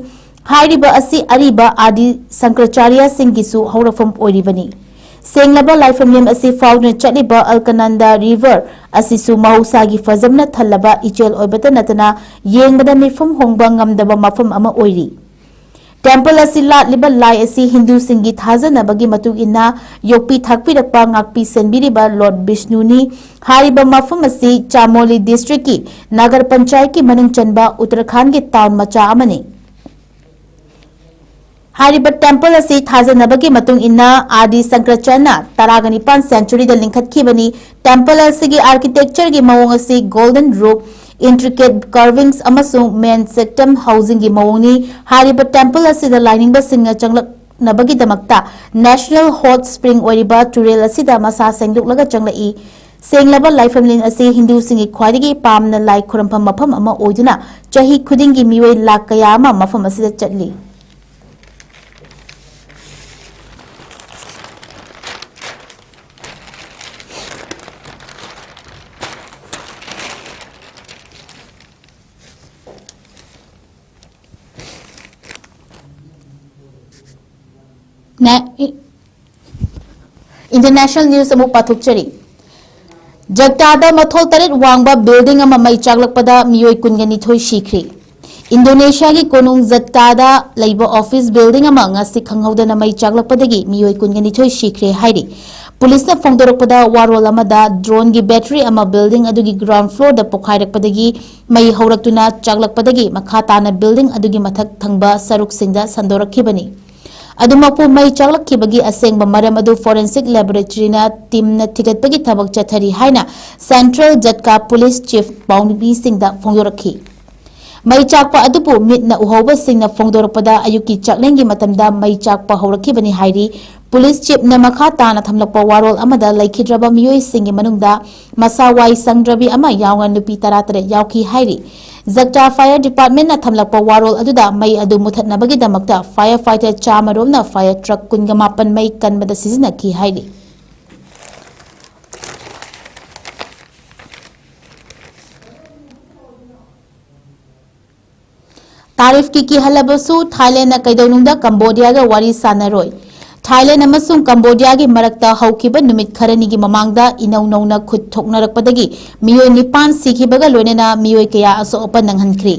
ꯍꯥꯏꯔꯤꯕ ꯑꯁꯤ ꯑꯔꯤꯕ ꯑꯥꯗꯤ ꯁꯪꯀꯔꯆꯥꯔꯌꯁꯤꯡꯒꯤꯁꯨ ꯍꯧꯔꯛꯐꯝ ꯑꯣꯏꯔꯤꯕꯅꯤ꯫ ꯁꯦꯡꯂꯕ ꯂꯥꯏꯐꯝꯂꯦꯟ ꯑꯁꯤ ꯐꯥꯎꯗꯨꯅ ꯆꯠꯂꯤꯕ ꯑꯜꯀꯅꯟꯗ ꯔꯤꯚꯔ ꯑꯁꯤꯁꯨ ꯃꯍꯧꯁꯥꯒꯤ ꯐꯖꯕꯅ ꯊꯜꯂꯕ ꯏꯆꯦꯜ ꯑꯣꯏꯕꯇ ꯅꯠꯇꯅ ꯌꯦꯡꯕꯗ ꯃꯤꯠꯐꯝ ꯍꯣꯡꯕ ꯉꯝꯗꯕ ꯃꯐꯝ ꯑꯃ ꯑꯣꯏꯔꯤ꯫ ꯇꯦꯝꯄꯜ ꯑꯁꯤ ꯂꯥꯠꯂꯤꯕ ꯂꯥꯏ ꯑꯁꯤ ꯍꯤꯟꯗꯨꯁꯤꯡꯒꯤ ꯊꯥꯖꯅꯕꯒꯤ ꯃꯇꯨꯡ ꯏꯟꯅ ꯌꯣꯛꯄꯤ ꯊꯥꯛꯄꯤꯔꯛꯄ, ꯉꯥꯛꯄꯤ ꯁꯦꯟꯕꯤꯔꯤꯕ ꯂꯣꯔꯗ ꯕꯤꯁꯅꯨꯅꯤ꯫ ꯍꯥꯏꯔꯤꯕ ꯃꯐꯝ ꯑꯁꯤ ꯆꯥꯃꯣꯂꯤ ꯗꯤꯁꯇ꯭ꯔꯤꯛꯀꯤ ꯅꯥꯒꯔ ꯄꯟꯆꯥꯌꯠꯀꯤ ꯃꯅꯨꯡ ꯆꯟꯕ ꯎꯠꯇꯔꯈꯥꯟꯗꯒꯤ ꯇꯥꯎꯟ ꯃꯆꯥ ꯑꯃꯅꯤ꯫ ꯍꯥꯏꯔꯤꯕ ꯇꯦꯝꯄꯜ ꯑꯁꯤ ꯊꯥꯖꯅꯕꯒꯤ ꯃꯇꯨꯡ ꯏꯟꯅ ꯑꯥꯔ ꯗꯤ ꯁꯪꯀꯔꯆꯟꯅ ꯇꯔꯥꯒ ꯅꯤꯄꯥꯟ ꯁꯦꯟꯆꯨꯔꯤꯗ ꯂꯤꯡꯈꯠꯈꯤꯕꯅꯤ꯫ ꯇꯦꯝꯄꯜ ꯑꯁꯤꯒꯤ ꯑꯥꯔꯀꯤꯇꯦꯛꯆꯔꯒꯤ ꯃꯑꯣꯡ ꯑꯁꯤ ꯒꯣꯜꯗꯟ ꯔꯨꯐ, ꯏꯟꯇ꯭ꯔꯤꯀꯦꯠ ꯀꯥꯔꯚꯤꯡꯁ ꯑꯃꯁꯨꯡ ꯃꯦꯟ ꯁꯦꯛꯇꯝ ꯍꯥꯎꯖꯤꯡꯒꯤ ꯃꯑꯣꯡꯅꯤ꯫ ꯍꯥꯏꯔꯤꯕ ꯇꯦꯝꯄꯜ ꯑꯁꯤꯗ ꯂꯥꯏꯅꯤꯡꯕꯁꯤꯡꯅ ꯆꯪꯂꯛꯅꯕꯒꯤꯗꯃꯛꯇ ꯅꯦꯁꯅꯦꯜ ꯍꯣꯠ ꯁ꯭ꯄ꯭ꯔꯤꯡ ꯑꯣꯏꯔꯤꯕ ꯇꯨꯔꯦꯜ ꯑꯁꯤꯗ ꯃꯁꯥ ꯁꯦꯡꯗꯣꯛꯂꯒ ꯆꯪꯂꯛꯏ꯫ ꯁꯦꯡꯂꯕ ꯂꯥꯏꯐꯝꯂꯦꯟ ꯑꯁꯤ ꯍꯤꯟꯗꯨꯁꯤꯡꯒꯤ ꯈ꯭ꯋꯥꯏꯗꯒꯤ ꯄꯥꯝꯅ ꯂꯥꯏ ꯈꯨꯔꯨꯝꯐꯝ ꯃꯐꯝ ꯑꯃ ꯑꯣꯏꯗꯨꯅ ꯆꯍꯤ ꯈꯨꯗꯤꯡꯒꯤ ꯃꯤꯑꯣꯏ ꯂꯥꯈ ꯀꯌꯥ ꯑꯃ ꯃꯐꯝ ꯑꯁꯤꯗ ꯆꯠꯂꯤ꯫ International news ꯑꯃꯨꯛ ꯄꯥꯊꯣꯛꯆꯔꯤ꯫ ꯖꯛꯇꯥꯗ ꯃꯊꯣꯜ ꯇꯔꯦꯠ ꯋꯥꯡꯕ building ꯑꯃ ꯃꯩ ꯆꯥꯛꯂꯛꯄꯗ ꯃꯤꯑꯣꯏ ꯀꯨꯟꯒ ꯅꯤꯊꯣꯏ ꯁꯤꯈ꯭ꯔꯦ꯫ ꯏꯟꯗꯣꯅꯦꯁꯤꯌꯥꯒꯤ ꯀꯣꯅꯨꯡ ꯖꯠꯀꯥꯗ ꯂꯩꯕ office building ꯑꯃ ꯉꯁꯤ ꯈꯪꯍꯧꯗꯅ ꯃꯩ ꯆꯥꯛꯂꯛꯄꯗꯒꯤ ꯃꯤꯑꯣꯏ ꯀꯨꯟꯒ ꯅꯤꯊꯣꯏ ꯁꯤꯈ꯭ꯔꯦ ꯍꯥꯏꯔꯤ꯫ ꯄꯨꯂꯤꯁꯅ ꯐꯣꯡꯗꯣꯔꯛꯄꯗ, ꯋꯥꯔꯣꯜ ꯑꯃꯗ droneꯒꯤ battery ꯑꯃ building ꯑꯗꯨꯒꯤ ground floorꯗ ꯄꯣꯈꯥꯏꯔꯛꯄꯗꯒꯤ ꯃꯩ ꯍꯧꯔꯛꯇꯨꯅ ꯆꯥꯛꯂꯛꯄꯗꯒꯤ ꯃꯈꯥ ꯇꯥꯅ building ꯑꯗꯨꯒꯤ ꯃꯊꯛ ꯊꯪꯕ ꯁꯔꯨꯛꯁꯤꯡꯗ ꯁꯟꯗꯣꯔꯛꯈꯤꯕꯅꯤ꯫ ꯑꯗꯨꯃꯛꯄꯨ, ꯃꯩ ꯆꯥꯛꯂꯛꯈꯤꯕꯒꯤ ꯑꯁꯦꯡꯕ ꯃꯔꯝ ꯑꯗꯨ forensic laboratoryꯅ teamꯅ ꯊꯤꯒꯠꯄꯒꯤ ꯊꯕꯛ ꯆꯠꯊꯔꯤ ꯍꯥꯏꯅ Central Jatka Police Chief ꯄꯥꯎꯃꯤꯁꯤꯡꯗ ꯐꯣꯡꯗꯣꯔꯛꯈꯤ꯫ ꯃꯩ ꯆꯥꯛꯄ ꯑꯗꯨꯕꯨ ꯃꯤꯠꯅ ꯎꯍꯧꯕꯁꯤꯡꯅ ꯐꯣꯡꯗꯣꯔꯛꯄꯗ, ꯑꯌꯨꯛꯀꯤ ꯆꯥꯛꯂꯦꯟꯒꯤ ꯃꯇꯝꯗ ꯃꯩ ꯆꯥꯛꯄ ꯍꯧꯔꯛꯈꯤꯕꯅꯤ ꯍꯥꯏꯔꯤ꯫ Police Chiefꯅ ꯃꯈꯥ ꯇꯥꯅ ꯊꯝꯂꯛꯄ ꯋꯥꯔꯣꯜ ꯑꯃꯗ, ꯂꯩꯈꯤꯗ꯭ꯔꯕ ꯃꯤꯑꯣꯏꯁꯤꯡꯒꯤ ꯃꯅꯨꯡꯗ ꯃꯁꯥ ꯋꯥꯏ ꯁꯪꯗ꯭ꯔꯕꯤ ꯑꯃ ꯌꯥꯎꯅ ꯅꯨꯄꯤ ꯇꯔꯥꯇꯔꯦꯠ ꯌꯥꯎꯈꯤ ꯍꯥꯏꯔꯤ꯫ ꯖꯛꯇꯥ Fire Departmentꯅ ꯊꯝꯂꯛꯄ ꯋꯥꯔꯣꯜ ꯑꯗꯨꯗ, ꯃꯩ ꯑꯗꯨ ꯃꯨꯊꯠꯅꯕꯒꯤꯗꯃꯛꯇ firefighter ꯆꯥꯝꯃ ꯔꯣꯝꯅ fire truck ꯀꯨꯟꯒ ꯃꯥꯄꯟ ꯃꯩ ꯀꯟꯕꯗ ꯁꯤꯖꯤꯟꯅꯈꯤ ꯍꯥꯏꯔꯤ꯫ ꯇꯥꯔꯤꯐꯀꯤ ꯀꯤꯍꯜꯂꯕꯁꯨ ꯊꯥꯏꯂꯦꯟꯗꯅ ꯀꯩꯗꯧꯅꯨꯡꯗ ꯀꯝꯕꯣꯗꯤꯌꯥꯒ ꯋꯥꯔꯤ ꯁꯥꯟꯅꯔꯣꯏ꯫ ꯊꯥꯏꯂꯦꯟꯗ ꯑꯃꯁꯨꯡ ꯀꯝꯕꯣꯗꯤꯌꯥꯒꯤ ꯃꯔꯛꯇ ꯍꯧꯈꯤꯕ ꯅꯨꯃꯤꯠ ꯈꯔꯅꯤꯒꯤ ꯃꯃꯥꯡꯗ ꯏꯅꯧ ꯅꯧꯅ ꯈꯨꯠ ꯊꯣꯛꯅꯔꯛꯄꯗꯒꯤ ꯃꯤꯑꯣꯏ ꯅꯤꯄꯥꯟ ꯁꯤꯈꯤꯕꯒ ꯂꯣꯏꯅꯅ ꯃꯤꯑꯣꯏ ꯀꯌꯥ ꯑꯁꯣꯛ ꯑꯄꯟ ꯅꯪꯍꯟꯈ꯭ꯔꯤ꯫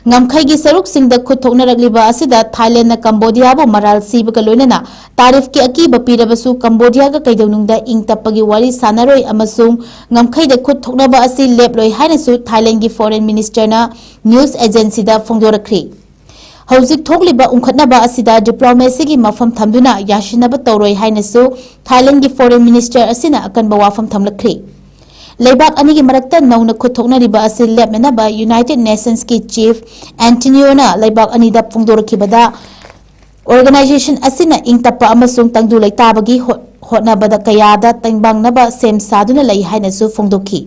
ꯉꯝꯈꯩꯒꯤ ꯁꯔꯨꯛꯁꯤꯡꯗ ꯈꯨꯠ ꯊꯣꯛꯅꯔꯛꯂꯤꯕ ꯑꯁꯤꯗ ꯊꯥꯏꯂꯦꯟꯗꯅ ꯀꯝꯕꯣꯗꯤꯌꯥꯕꯨ ꯃꯔꯥꯜ ꯁꯤꯕꯒ ꯂꯣꯏꯅꯅ ꯇꯥꯔꯤꯐꯀꯤ ꯑꯀꯤꯕ ꯄꯤꯔꯕꯁꯨ, ꯀꯝꯕꯣꯗꯤꯌꯥꯒ ꯀꯩꯗꯧꯅꯨꯡꯗ ꯏꯪ ꯇꯞꯄꯒꯤ ꯋꯥꯔꯤ ꯁꯥꯟꯅꯔꯣꯏ ꯑꯃꯁꯨꯡ ꯉꯝꯈꯩꯗ ꯈꯨꯠ ꯊꯣꯛꯅꯕ ꯑꯁꯤ ꯂꯦꯞꯂꯣꯏ ꯍꯥꯏꯅꯁꯨ ꯊꯥꯏꯂꯦꯟꯗꯒꯤ Foreign Ministerꯅ news agencyꯗ ꯐꯣꯡꯗꯣꯔꯛꯈ꯭ꯔꯤ꯫ ꯍꯧꯖꯤꯛ ꯊꯣꯛꯂꯤꯕ ꯎꯪꯈꯠꯅꯕ ꯑꯁꯤꯗ diplomacyꯒꯤ ꯃꯐꯝ ꯊꯝꯗꯨꯅ ꯌꯥꯁꯤꯟꯅꯕ ꯇꯧꯔꯣꯏ ꯍꯥꯏꯅꯁꯨ ꯊꯥꯏꯂꯦꯟꯗꯒꯤ Foreign Minister ꯑꯁꯤꯅ ꯑꯀꯟꯕ ꯋꯥꯐꯝ ꯊꯝꯂꯛꯈ꯭ꯔꯤ꯫ ꯂꯩꯕꯥꯛ ꯑꯅꯤꯒꯤ ꯃꯔꯛꯇ ꯅꯧꯅ ꯈꯨꯠ ꯊꯣꯛꯅꯔꯤꯕ ꯑꯁꯤ ꯂꯦꯞꯅꯅꯕ United Nationsꯀꯤ Chief Antonioꯅ ꯂꯩꯕꯥꯛ ꯑꯅꯤꯗ ꯐꯣꯡꯗꯣꯔꯛꯈꯤꯕꯗ, organization ꯑꯁꯤꯅ ꯏꯪ ꯇꯞꯄ ꯑꯃꯁꯨꯡ ꯇꯪꯗꯨ ꯂꯩꯇꯥꯕꯒꯤ ꯍꯣꯠ-, ꯍꯣꯠꯅꯕꯗ ꯀꯌꯥꯗ ꯇꯦꯡꯕꯥꯡꯅꯕ ꯁꯦꯝ ꯁꯥꯗꯨꯅ ꯂꯩ ꯍꯥꯏꯅꯁꯨ ꯐꯣꯡꯗꯣꯛꯈꯤ꯫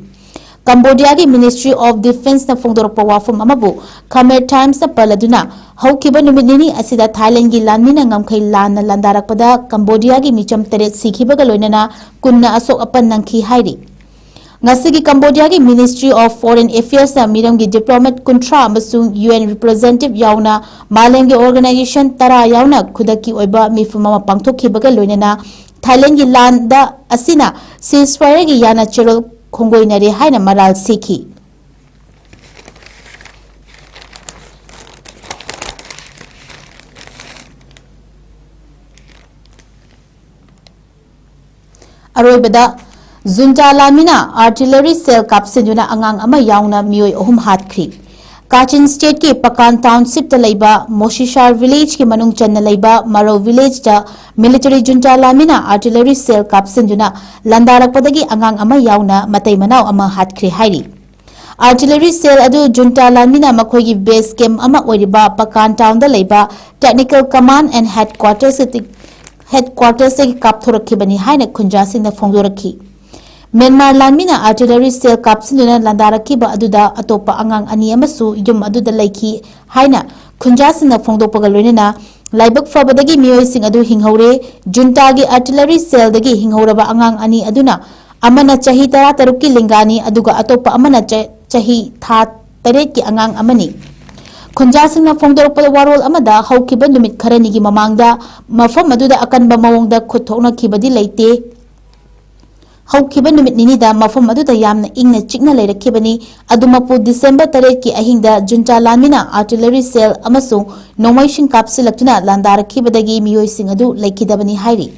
ꯀꯝꯕꯣꯗꯤꯌꯥꯒꯤ Ministry of Defenceꯅ ꯐꯣꯡꯗꯣꯔꯛꯄ ꯋꯥꯐꯝ ꯑꯃꯕꯨ Khmer Timesꯅ ꯄꯜꯂꯗꯨꯅ, ꯍꯧꯈꯤꯕ ꯅꯨꯃꯤꯠ ꯅꯤꯅꯤ ꯑꯁꯤꯗ ꯊꯥꯏꯂꯦꯟꯗꯒꯤ ꯂꯥꯟꯃꯤꯅ ꯉꯝꯈꯩ ꯂꯥꯟꯅ ꯂꯥꯟꯗꯥꯔꯛꯄꯗ ꯀꯝꯕꯣꯗꯤꯌꯥꯒꯤ ꯃꯤꯆꯝ ꯇꯔꯦꯠ ꯁꯤꯈꯤꯕꯒ ꯂꯣꯏꯅꯅ ꯀꯨꯟꯅ ꯑꯁꯣꯛ ꯑꯄꯟ ꯅꯪꯈꯤ ꯍꯥꯏꯔꯤ꯫ ꯉꯁꯤꯒꯤ ꯀꯝꯕꯣꯗꯤꯌꯥꯒꯤ Ministry of Foreign Affairsꯅ ꯃꯤꯔꯝꯒꯤ diplomat ꯀꯨꯟꯊ꯭ꯔꯥ ꯑꯃꯁꯨꯡ U N representative ꯌꯥꯎꯅ ꯃꯥꯂꯦꯝꯒꯤ organization ꯇꯔꯥ ꯌꯥꯎꯅ ꯈꯨꯗꯛꯀꯤ ꯑꯣꯏꯕ ꯃꯤꯐꯝ ꯑꯃ ꯄꯥꯡꯊꯣꯛꯈꯤꯕꯒ ꯂꯣꯏꯅꯅ ꯊꯥꯏꯂꯦꯟꯒꯤ ꯂꯥꯟꯗ ꯑꯁꯤꯅ ceasefireꯒꯤ ꯌꯥꯅ ꯆꯦꯔꯣꯜ ꯈꯣꯡꯒꯣꯏꯅꯔꯦ ꯍꯥꯏꯅ ꯃꯔꯥꯜ ꯁꯤꯈꯤ꯫ ꯑꯔꯣꯏꯕꯗ, ꯖꯨꯟꯇꯥ ꯂꯥꯟꯃꯤꯅ artillery shell ꯀꯥꯞꯁꯤꯟꯗꯨꯅ ꯑꯉꯥꯡ ꯑꯃ ꯌꯥꯎꯅ ꯃꯤꯑꯣꯏ ꯑꯍꯨꯝ ꯍꯥꯠꯈ꯭ꯔꯤ꯫ ꯀꯥꯆꯤꯟ stateꯀꯤ ꯄꯀꯥꯟ townshipꯇ ꯂꯩꯕ ꯃꯣꯁꯤꯁꯥꯔ villageꯀꯤ ꯃꯅꯨꯡ ꯆꯟꯅ ꯂꯩꯕ ꯃꯔꯧ villageꯇ military ꯖꯨꯟꯇꯥ ꯂꯥꯟꯃꯤꯅ artillery shell ꯀꯥꯞꯁꯤꯟꯗꯨꯅ ꯂꯥꯟꯗꯥꯔꯛꯄꯗꯒꯤ ꯑꯉꯥꯡ ꯑꯃ ꯌꯥꯎꯅ ꯃꯇꯩ ꯃꯅꯥꯎ ꯑꯃ ꯍꯥꯠꯈ꯭ꯔꯦ ꯍꯥꯏꯔꯤ꯫ Artillery shell ꯑꯗꯨ ꯖꯨꯟꯇꯥ ꯂꯥꯟꯃꯤꯅ ꯃꯈꯣꯏꯒꯤ base camp ꯑꯃ ꯑꯣꯏꯔꯤꯕ ꯄꯀꯥꯟ townꯗ ꯂꯩꯕ technical command and headquarters headquartersꯇꯒꯤ ꯀꯥꯞꯊꯣꯔꯛꯈꯤꯕꯅꯤ ꯍꯥꯏꯅ ꯈꯨꯟꯖꯥꯁꯤꯡꯅ ꯐꯣꯡꯗꯣꯔꯛꯈꯤ꯫ ꯃ꯭ꯌꯥꯟꯃꯥꯔ ꯂꯥꯟꯃꯤꯅ artillery shell ꯀꯥꯞꯁꯤꯟꯗꯨꯅ ꯂꯥꯟꯗꯥꯔꯛꯈꯤꯕ ꯑꯗꯨꯗ ꯑꯇꯣꯞꯄ ꯑꯉꯥꯡ ꯑꯅꯤ ꯑꯃꯁꯨ ꯌꯨꯝ ꯑꯗꯨꯗ ꯂꯩꯈꯤ ꯍꯥꯏꯅ ꯈꯨꯟꯖꯥꯁꯤꯡꯅ ꯐꯣꯡꯗꯣꯛꯄꯒ ꯂꯣꯏꯅꯅ ꯂꯥꯏꯕꯛ ꯐꯕꯗꯒꯤ ꯃꯤꯑꯣꯏꯁꯤꯡ ꯑꯗꯨ ꯍꯤꯡꯍꯧꯔꯦ꯫ ꯖꯨꯟꯇꯥꯒꯤ artillery shellꯗꯒꯤ ꯍꯤꯡꯍꯧꯔꯕ ꯑꯉꯥꯡ ꯑꯅꯤ ꯑꯗꯨꯅ ꯑꯃꯅ ꯆꯍꯤ ꯇꯔꯥꯇꯔꯨꯛꯀꯤ ꯂꯦꯡꯒꯥꯅꯤ, ꯑꯗꯨꯒ ꯑꯇꯣꯞꯄ ꯑꯃꯅ ꯆ-, ꯆꯍꯤ ꯊꯥ ꯇꯔꯦꯠꯀꯤ ꯑꯉꯥꯡ ꯑꯃꯅꯤ꯫ ꯈꯨꯟꯖꯥꯁꯤꯡꯅ ꯐꯣꯡꯗꯣꯔꯛꯄꯗ ꯋꯥꯔꯣꯜ ꯑꯃꯗ ꯍꯧꯈꯤꯕ ꯅꯨꯃꯤꯠ ꯈꯔꯅꯤꯒꯤ ꯃꯃꯥꯡꯗ ꯃꯐꯝ ꯑꯗꯨꯗ ꯑꯀꯟꯕ ꯃꯑꯣꯡꯗ ꯈꯨꯠ ꯊꯣꯛꯅꯈꯤꯕꯗꯤ ꯂꯩꯇꯦ꯫ ꯍꯧꯈꯤꯕ ꯅꯨꯃꯤꯠ ꯅꯤꯅꯤꯗ ꯃꯐꯝ ꯑꯗꯨꯗ ꯌꯥꯝꯅ ꯏꯪꯅ ꯆꯤꯛꯅ ꯂꯩꯔꯛꯈꯤꯕꯅꯤ꯫ ꯑꯗꯨꯃꯛꯄꯨ, ꯗꯤꯁꯦꯝꯕꯔ ꯇꯔꯦꯠꯀꯤ ꯑꯍꯤꯡꯗ ꯖꯨꯟꯇꯥ ꯂꯥꯟꯃꯤꯅ artillery shell ꯑꯃꯁꯨꯡ ꯅꯣꯡꯃꯩꯁꯤꯡ ꯀꯥꯞꯁꯤꯜꯂꯛꯇꯨꯅ ꯂꯥꯟꯗꯥꯔꯛꯈꯤꯕꯗꯒꯤ ꯃꯤꯑꯣꯏꯁꯤꯡ ꯑꯗꯨ ꯂꯩꯈꯤꯗꯕꯅꯤ ꯍꯥꯏꯔꯤ꯫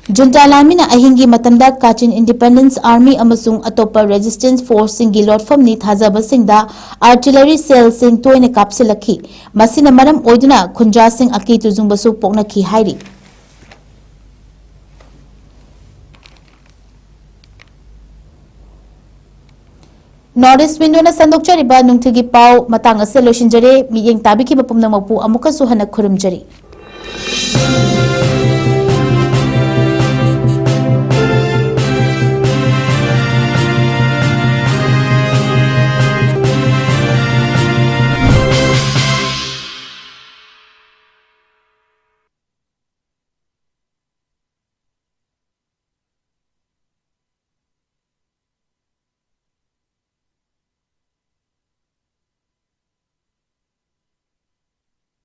ꯖꯨꯟꯇꯥ ꯂꯥꯟꯃꯤꯅ ꯑꯍꯤꯡꯒꯤ ꯃꯇꯝꯗ Kachin Independence Army ꯑꯃꯁꯨꯡ ꯑꯇꯣꯞꯄ resistance forceꯁꯤꯡꯒꯤ ꯂꯣꯠꯐꯝꯅꯤ ꯊꯥꯖꯕꯁꯤꯡꯗ artillery shellꯁꯤꯡ ꯇꯣꯏꯅ ꯀꯥꯞꯁꯤꯜꯂꯛꯈꯤ꯫ ꯃꯁꯤꯅ ꯃꯔꯝ ꯑꯣꯏꯗꯨꯅ ꯈꯨꯟꯖꯥꯁꯤꯡ ꯑꯀꯤ ꯇꯨꯖꯨꯡꯕꯁꯨ ꯄꯣꯛꯅꯈꯤ ꯍꯥꯏꯔꯤ꯫ North East Windowꯅ ꯁꯟꯗꯣꯛꯆꯔꯤꯕ ꯅꯨꯡꯊꯤꯜꯒꯤ ꯄꯥꯎ ꯃꯇꯥꯡ ꯑꯁꯤꯗ ꯂꯣꯏꯁꯤꯟꯖꯔꯦ꯫ ꯃꯤꯠꯌꯦꯡ ꯇꯥꯕꯤꯈꯤꯕ ꯄꯨꯝꯅꯃꯛꯄꯨ ꯑꯃꯨꯛꯀꯁꯨ ꯍꯟꯅ ꯈꯨꯔꯨꯝꯖꯔꯤ꯫